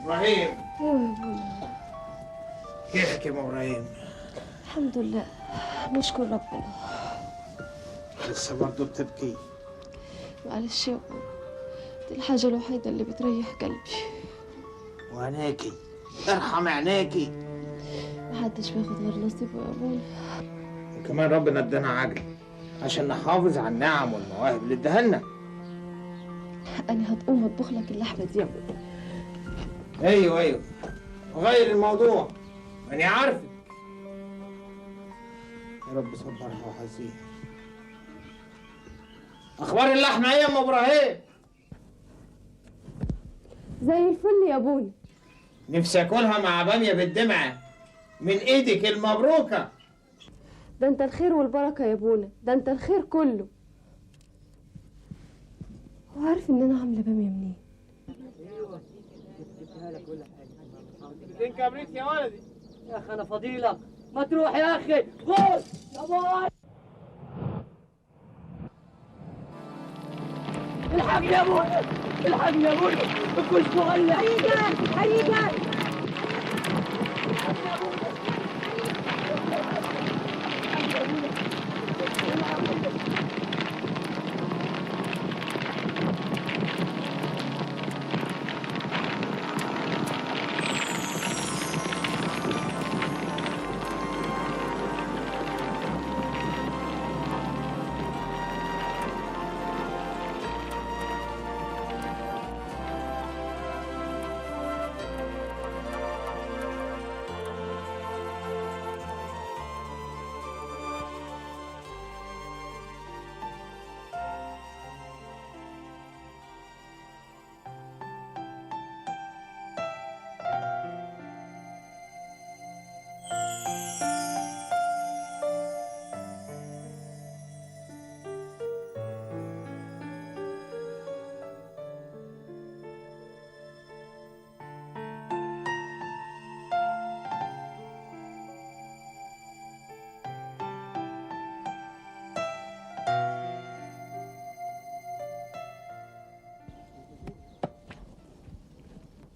ابراهيم. ايوه يا ابونا. كيفك يا ابو ابراهيم؟ الحمد لله نشكر ربنا. لسه برضه بتبكي؟ معلش يا ابونا، دي الحاجة الوحيدة اللي بتريح قلبي. وعيناكي، ارحم عيناكي. محدش بياخد غير نصيبه يا ابونا. وكمان ربنا ادانا عقل عشان نحافظ على النعم والمواهب اللي اداها لنا. أنا هتقوم أطبخ لك اللحمة دي يا ابونا. ايوه ايوه غير الموضوع، أنا عارفك. يا رب صبرها وحزيها. أخبار اللحمة إيه يا أم إبراهيم؟ زي الفل يا ابونا. نفسي آكلها مع بامية بالدمعة من إيدك المبروكة. ده أنت الخير والبركة يا ابونا، ده أنت الخير كله. هو عارف إن أنا عاملة بامية منين؟ 2 كبريت يا ولدي. يا أخي أنا فضيلك، ما تروح يا أخي، غوص يا باي. الحقني يا ابونا، الحقني يا ابونا، الكشك مولع. حريقة حريقة.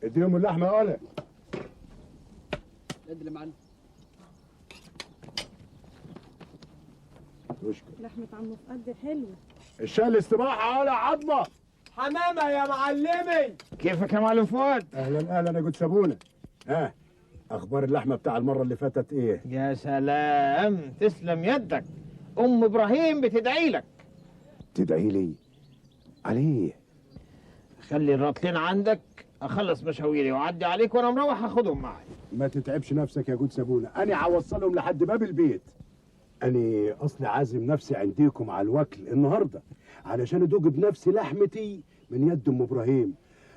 اديهم اللحمة يا ولا. ادي يا معلم. اشكر. لحمه عم فؤاد حلوة. الشاي الاستباحه ولا عظمه. حمامه يا معلمي. كيفك يا معلم فؤاد؟ اهلا اهلا يا جود سابونه. ها اخبار اللحمة بتاع المرة اللي فاتت ايه؟ يا سلام، تسلم يدك. ام ابراهيم بتدعي لك. تدعي لي؟ عليه؟ خلي الرطلين عندك، اخلص مشاويري واعدي عليك وانا مروح اخدهم معي. ما تتعبش نفسك يا جود سابونه، انا هوصلهم لحد باب البيت. انا اصلي عازم نفسي عنديكم على الوكل النهارده علشان ادوق بنفسي لحمتي من يد ام ابراهيم،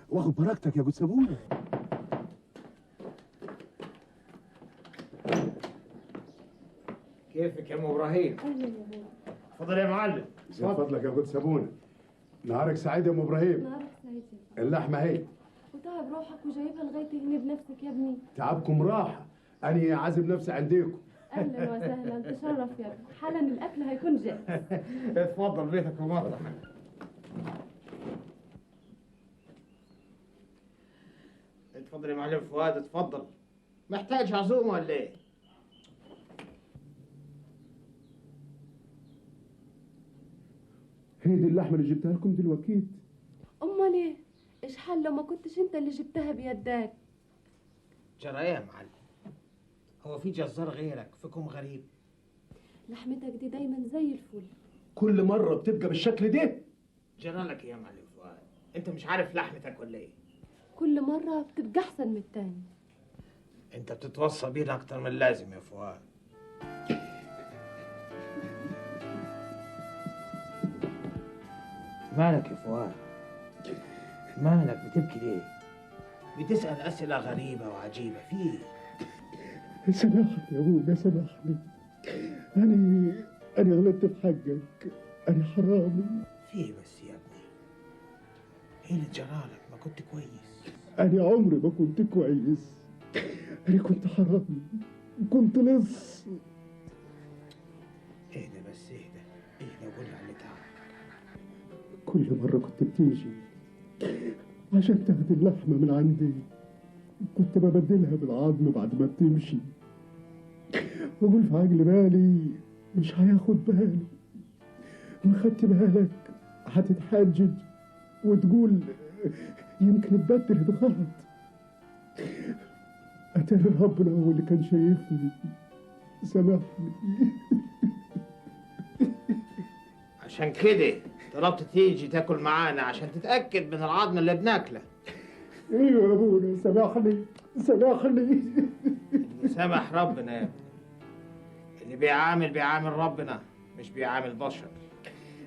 واخد بركتك يا جود سابونه. كيفك يا ام ابراهيم؟ اهلا يا بابا. اتفضل يا معلم. زي فضلك يا جود سابونه. نهارك سعيد يا ام ابراهيم. نهارك سعيد يا فندم. اللحمة اهي. وتعب روحك وجايبها لغاية هنا بنفسك يا ابني. تعبكم راحة، انا عازم نفسي عنديكم. اهلا وسهلا، تشرف يا ابني، حالا الاكل هيكون جاهز. اتفضل بيتك ومطرحك. اتفضل يا معلم فؤاد، اتفضل. محتاج عزومة ولا ايه؟ هي دي اللحمة اللي جبتها لكم دلوقتي؟ امال ايه؟ ايش حال لو ما كنتش انت اللي جبتها بيدك؟ جرى ايه يا معلم؟ هو في جزار غيرك فيكم غريب؟ لحمتك دي دايما زي الفل. كل مرة بتبقى بالشكل ده؟ جرى لك ايه يا معلم فؤاد؟ انت مش عارف لحمتك ولا ايه؟ كل مرة بتبقى احسن من التاني. انت بتتوصى بينا اكتر من اللازم يا فؤاد. مالك يا فؤاد؟ مالك بتبكي ليه؟ بتسأل أسئلة غريبة وعجيبة، في إيه؟ سامحني يا أبونا، سامحني. أنا غلطت في حقك، أنا حرامي. في إيه بس يا ابني؟ إيه اللي جرالك؟ ما كنت كويس. أنا عمري ما كنت كويس، أنا كنت حرامي، كنت لص. اهدى بس، اهدى اهدى وقول لي على اللي تعبك. كل مرة كنت بتيجي عشان تاخد اللحمة من عندي كنت ببدلها بالعظم بعد ما بتمشي، وأقول في عقل بالي مش هياخد باله. ما خدت بالك هتتحجج وتقول يمكن اتبدلت غلط. أتاري ربنا هو اللي كان شايفني، سامحني. عشان كده طلبت تيجي تاكل معانا عشان تتأكد من العظم اللي بناكله. ايوه يا ابونا، سامحني سامحني. سامح ربنا يا ابني. اللي بيعامل بيعامل ربنا مش بيعامل بشر.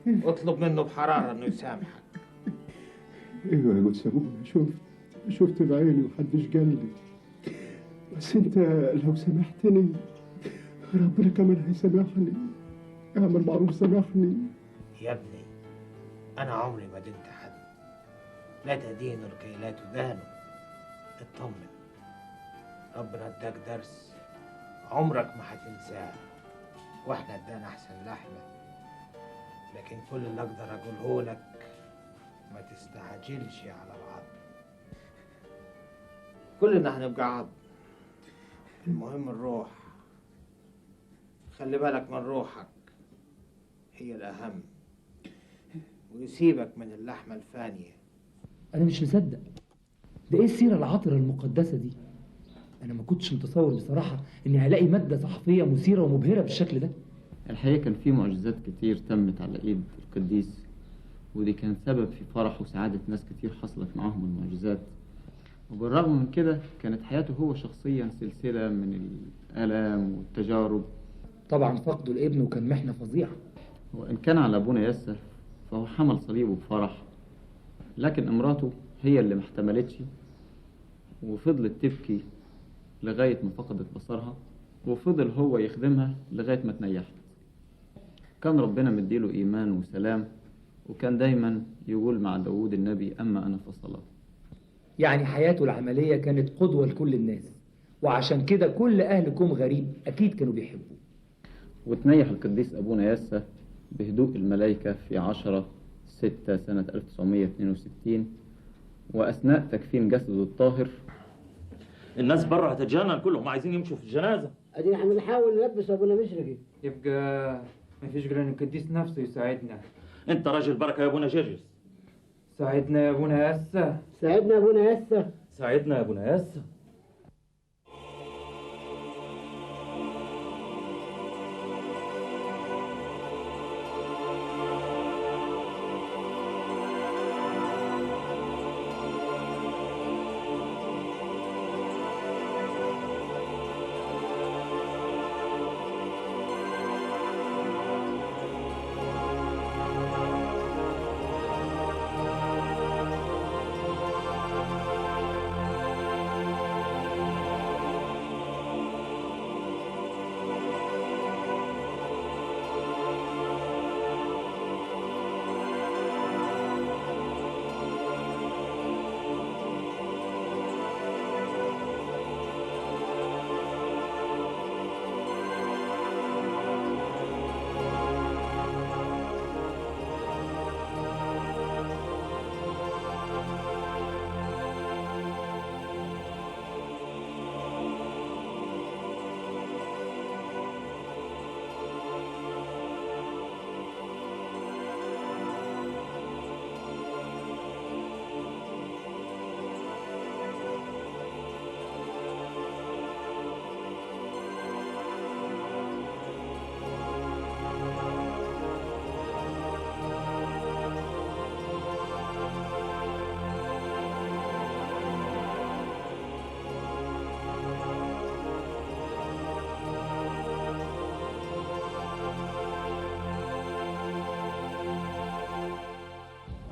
اطلب منه بحرارة انه يسامحك. ايوه يا جود ابونا، شفت بعيني ومحدش قال لي، بس انت لو سامحتني ربنا كمان هيسامحني. اعمل معروف سامحني يا ابني. أنا عمري ما دنت حد، لا تدين لكي لا تدانوا. اطمن، ربنا اداك درس عمرك ما هتنساه، واحنا ادانا أحسن لحمة. لكن كل اللي أقدر أقوله لك ما تستعجلش على العظم. كلنا هنبقى عظم، المهم الروح. خلي بالك من روحك، هي الأهم، ويسيبك من اللحمة الفانية. أنا مش مصدق، ده إيه السيرة العطرة المقدسة دي؟ أنا ما كنتش متصور بصراحة إني هلاقي مادة صحفية مثيرة ومبهرة بالشكل ده. الحقيقة كان في معجزات كتير تمت على إيد القديس، ودي كان سبب في فرح وسعادة ناس كتير حصلت معاهم المعجزات. وبالرغم من كده كانت حياته هو شخصيا سلسلة من الآلام والتجارب. طبعا فقده لابنه كان محنة فظيعة. وإن كان على أبونا ياسر فهو حمل صليبه بفرح، لكن امراته هي اللي ما احتملتش وفضلت تبكي لغاية ما فقدت بصرها، وفضل هو يخدمها لغاية ما تنيحت. كان ربنا مديله إيمان وسلام، وكان دايما يقول مع داود النبي أما أنا فصلاة. يعني حياته العملية كانت قدوة لكل الناس، وعشان كده كل أهل كوم غريب أكيد كانوا بيحبوه. وتنيح القديس أبونا ياسر بهدوء الملائكة في 10/6 سنة 1962، وأثناء تكفين جسده الطاهر الناس بره هتتجنن، كلهم عايزين يمشوا في الجنازة. ادينا احنا بنحاول نلبس ابونا مشرقي. يبقى مفيش غير ان القديس نفسه يساعدنا. انت راجل بركة يا ابونا جرجس. ساعدنا يا ابونا ياسا. ساعدنا يا ابونا ياسا. ساعدنا يا ابونا ياسا.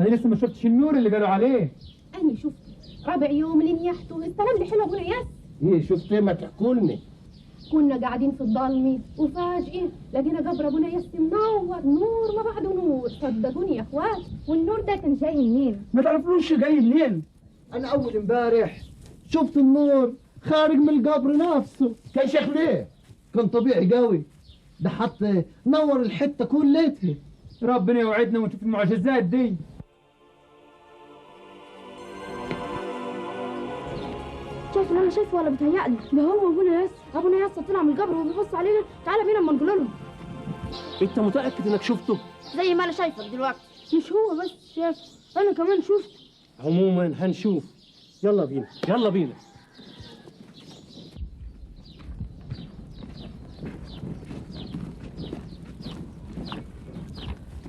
أنا لسه ما شفتش النور اللي قالوا عليه. أنا شفته رابع يوم اللي نيحته. السلام اللي حلو أبونا ياس. إيه شفت إيه؟ ما تحكولني. كنا قاعدين في الضلمة وفاجئة لقينا قبر أبونا ياس منور، نور ما بعده نور. صدقوني يا إخوات. والنور ده كان جاي منين؟ ما تعرفلوش جاي منين؟ أنا أول امبارح شفت النور خارج من القبر نفسه. كان شكله إيه؟ كان طبيعي قوي، ده حتى نور الحتة كلتها. ربنا يوعدنا ونشوف المعجزات دي. شايف اللي انا شايفه ولا بيتهيألي؟ ده هو ابونا ياسر. ابونا ياسر طلع من القبر وبيبص علينا. تعالى بينا اما نقول لهم. انت متأكد انك شفته؟ زي ما انا شايفك دلوقتي. مش هو بس شاف، انا كمان شفته. عموما هنشوف. يلا بينا يلا بينا.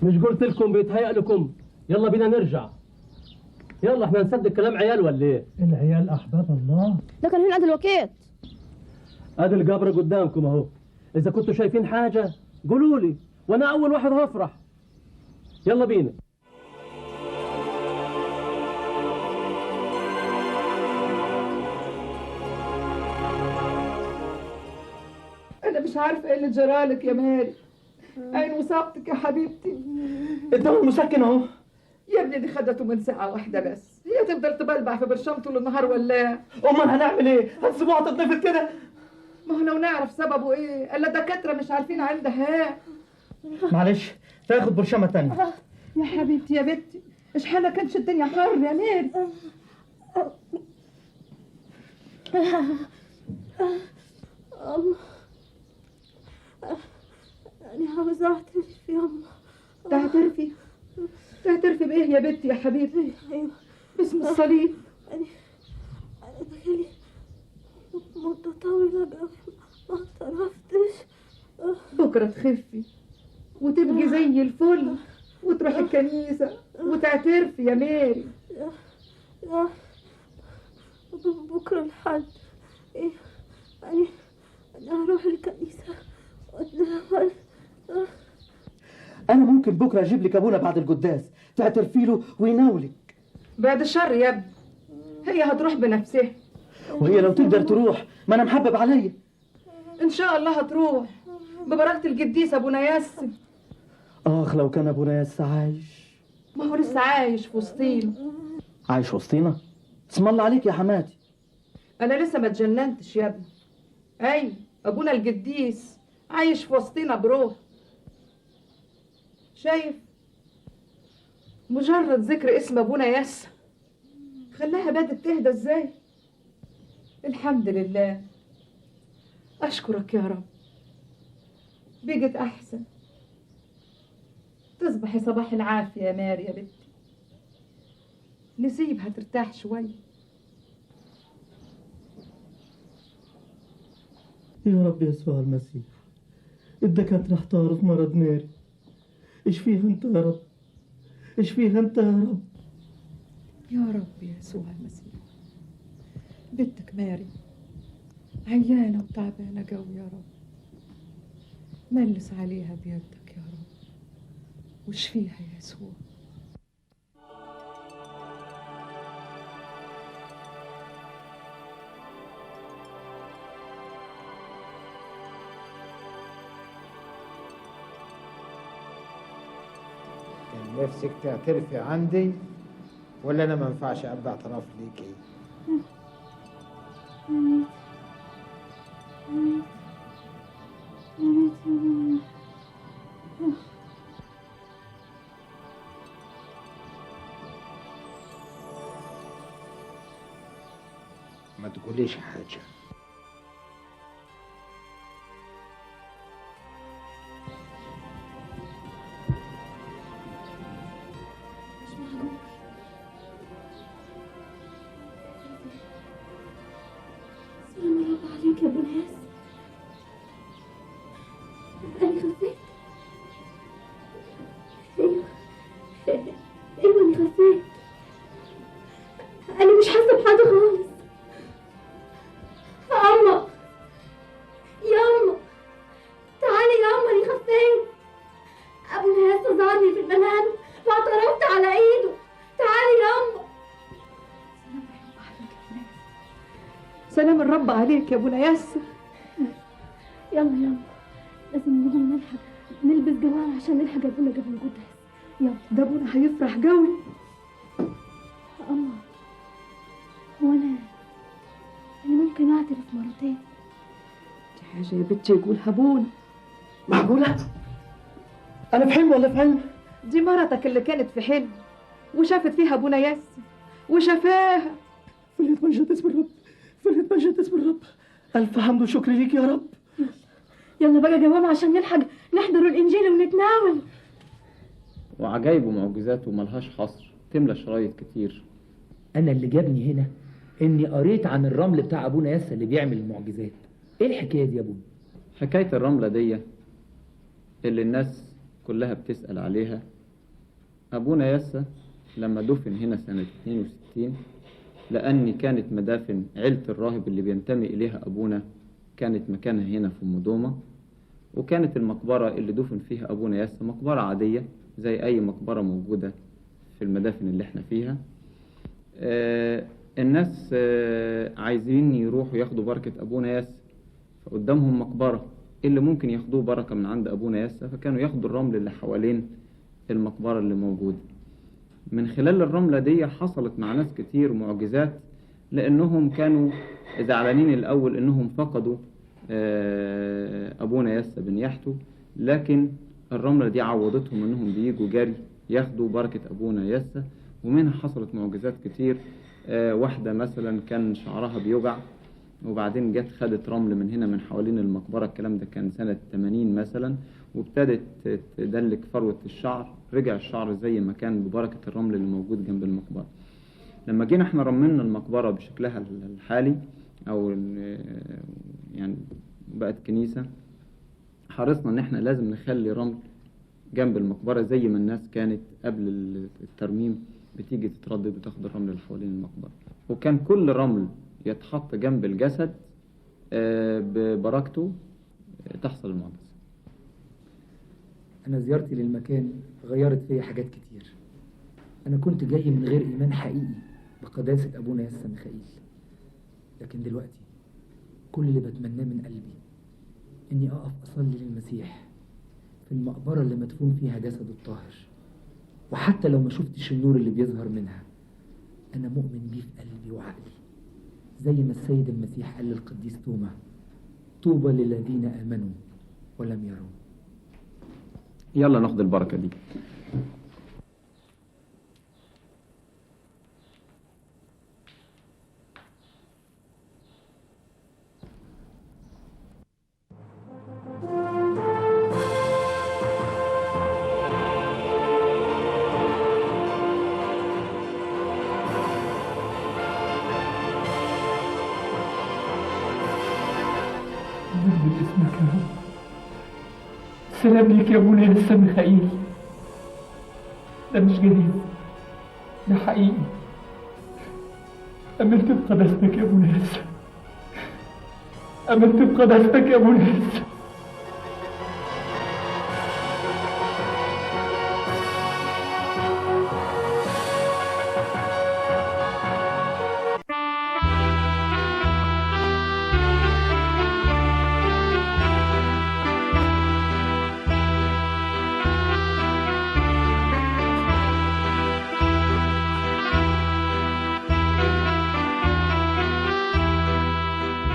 مش قلت لكم بيتهيأ لكم؟ يلا بينا نرجع. يلا احنا نصدق كلام عيال ولا ايه؟ العيال احباب الله. ده كان هنا دلوقتي. ادي القبر قدامكم اهو، اذا كنتوا شايفين حاجة قولوا لي وانا اول واحد هفرح. يلا بينا. انا مش عارفه ايه اللي جرالك يا ماري. عين وصابتك يا حبيبتي. الدواء المسكن اهو يا ابني. دي خدته من ساعة واحدة بس، هي تفضل تبلبع في برشام طول النهار ولا؟ امال هنعمل ايه؟ هنسيبوها تتنفض كده؟ ما هو لو نعرف سببه ايه، الا الدكاترة مش عارفين عندها. معلش تاخد برشامة تانية. يا حبيبتي يا بنتي، اشحال كانش الدنيا حر يا ميري. الله، أنا عاوزة أعترف يا أمه. تعترفي؟ تعترفي بإيه يا بنتي يا حبيبتي؟ أيوه باسم الصليب. أنا بقالي مدة طويلة قوي ما اعترفتش. بكرة تخفي وتبقي زي الفل وتروحي الكنيسة وتعترفي يا ماري. لا لا، بكرة الحد. إيه أنا هروح الكنيسة وأتناول. أنا ممكن بكرة أجيب لك أبونا بعد القداس تعترفي له ويناولك. بعد الشر يا ابني، هي هتروح بنفسها. وهي لو تقدر تروح، ما أنا محبب عليا. إن شاء الله هتروح ببركة القديس أبونا ياسر. آخ لو كان أبونا ياسر عايش. ما هو لسه عايش في وسطينا. عايش وسطينا؟ اسم الله عليك يا حماتي. أنا لسه ما اتجننتش يا ابني. أيوه أبونا القديس عايش في وسطينا بروح. شايف؟ مجرد ذكر اسم أبونا ياسر خلاها بدت تهدى ازاي. الحمد لله، اشكرك يا رب، بقت احسن. تصبحي صباح العافية يا ماري يا بنتي، نسيبها ترتاح شوية. يا رب يسوع المسيح، الدكاترة احتاروا في مرض ماري، اشفيها انت يا رب، اشفيها انت يا رب. يا رب يسوع المسيح، بنتك ماري عيانة وتعبانة قوي يا رب، ملس عليها بيدك يا رب واشفيها يا يسوع. كان نفسك تعترفي عندي ولا انا ما ينفعش ابقى اعتراف ليكي؟ يا ريت يا ابونا. ما تقوليش حاجة. مش معقول، سلام الرب عليك يا ابو الهاس. أنا خفيت. أيوة أنا خفيت، أنا مش حاسة بحاجة خالص. أما يا أما تعالي يا أما، أنا خفيت. أبو الهاس ظهرني في المنام فاعترفت على إيده. تعالي يا أما. سلام الرب عليك يا ابونا ياسر. يلا يلا، لازم نقوم نلحق نلبس جوار عشان نلحق ابونا قبل القداس. يلا، ده ابونا هيفرح قوي. أما هو أنا ممكن أعترف مرتين؟ دي حاجة يا بنتي يقولها ابونا. معقولة؟ أنا في حلم ولا في علم؟ دي مرتك اللي كانت في حلم وشافت فيها ابونا ياسر وشفاها. فليتمجد اسم الرب، فليتمجد اسم الرب. ألف حمد وشكر ليك يا رب. يلا بقى جواب عشان نلحق نحضر الإنجيل ونتناول. وعجايب ومعجزاته ملهاش حصر، تملى شرايط كتير. أنا اللي جابني هنا إني قريت عن الرمل بتاع أبونا ياسر اللي بيعمل المعجزات. إيه الحكاية دي يا أبونا؟ حكاية الرملة دي اللي الناس كلها بتسأل عليها، أبونا ياسر لما دفن هنا سنة 62، لأن كانت مدافن عيلة الراهب اللي بينتمي إليها أبونا كانت مكانها هنا في أم دومة، وكانت المقبرة اللي دفن فيها أبونا ياسر مقبرة عادية زي أي مقبرة موجودة في المدافن اللي احنا فيها. الناس عايزين يروحوا ياخدوا بركة أبونا ياسر، فقدامهم مقبرة اللي ممكن ياخدوه بركة من عند أبونا ياسر، فكانوا ياخدوا الرمل اللي حوالين المقبرة اللي موجودة. من خلال الرملة دي حصلت مع ناس كتير معجزات، لأنهم كانوا زعلانين الأول إنهم فقدوا أبونا ياسر بن يحتو، لكن الرملة دي عوضتهم إنهم بيجوا جري ياخدوا بركة أبونا ياسر، ومنها حصلت معجزات كتير. واحدة مثلا كان شعرها بيوجع، وبعدين جت خدت رمل من هنا من حوالين المقبرة، الكلام ده كان سنة 80 مثلا، وابتدت تدلك فروة الشعر، رجع الشعر زي ما كان ببركة الرمل اللي موجود جنب المقبرة. لما جينا احنا رممنا المقبرة بشكلها الحالي، او يعني بقت كنيسة، حرصنا ان احنا لازم نخلي رمل جنب المقبرة زي ما الناس كانت قبل الترميم بتيجي تتردد وتاخد الرمل اللي حوالين المقبرة. وكان كل رمل يتحط جنب الجسد ببركته تحصل المعجزة. أنا زيارتي للمكان غيرت فيا حاجات كتير. أنا كنت جاي من غير إيمان حقيقي بقداسة أبونا ياسر ميخائيل، لكن دلوقتي كل اللي بتمناه من قلبي إني أقف أصلي للمسيح في المقبرة اللي مدفون فيها جسده الطاهر، وحتى لو ما شفتش النور اللي بيظهر منها أنا مؤمن بيه في قلبي وعقلي، زي ما السيد المسيح قال للقديس توما: طوبى للذين آمنوا ولم يروا. يلا ناخد البركة دي. باسمك يا رب. سلام ليك يا ابونا يسا ميخائيل. ده مش جديد، ده حقيقي. أمنت بقداستك يا ابونا يسا، أمنت بقداستك يا ابونا يسا.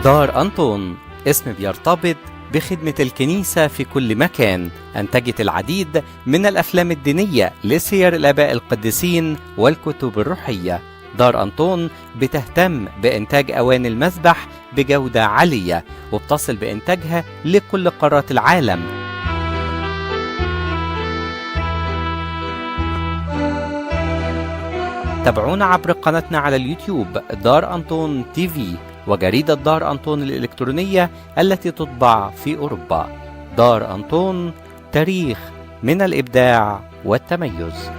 دار أنطون اسم بيرتبط بخدمة الكنيسة في كل مكان. أنتجت العديد من الأفلام الدينية لسير الآباء القديسين والكتب الروحية. دار أنطون بتهتم بإنتاج أواني المذبح بجودة عالية، وبتصل بإنتاجها لكل قارات العالم. تابعونا عبر قناتنا على اليوتيوب دار أنطون TV، وجريدة دار أنطون الإلكترونية التي تطبع في أوروبا. دار أنطون، تاريخ من الإبداع والتميز.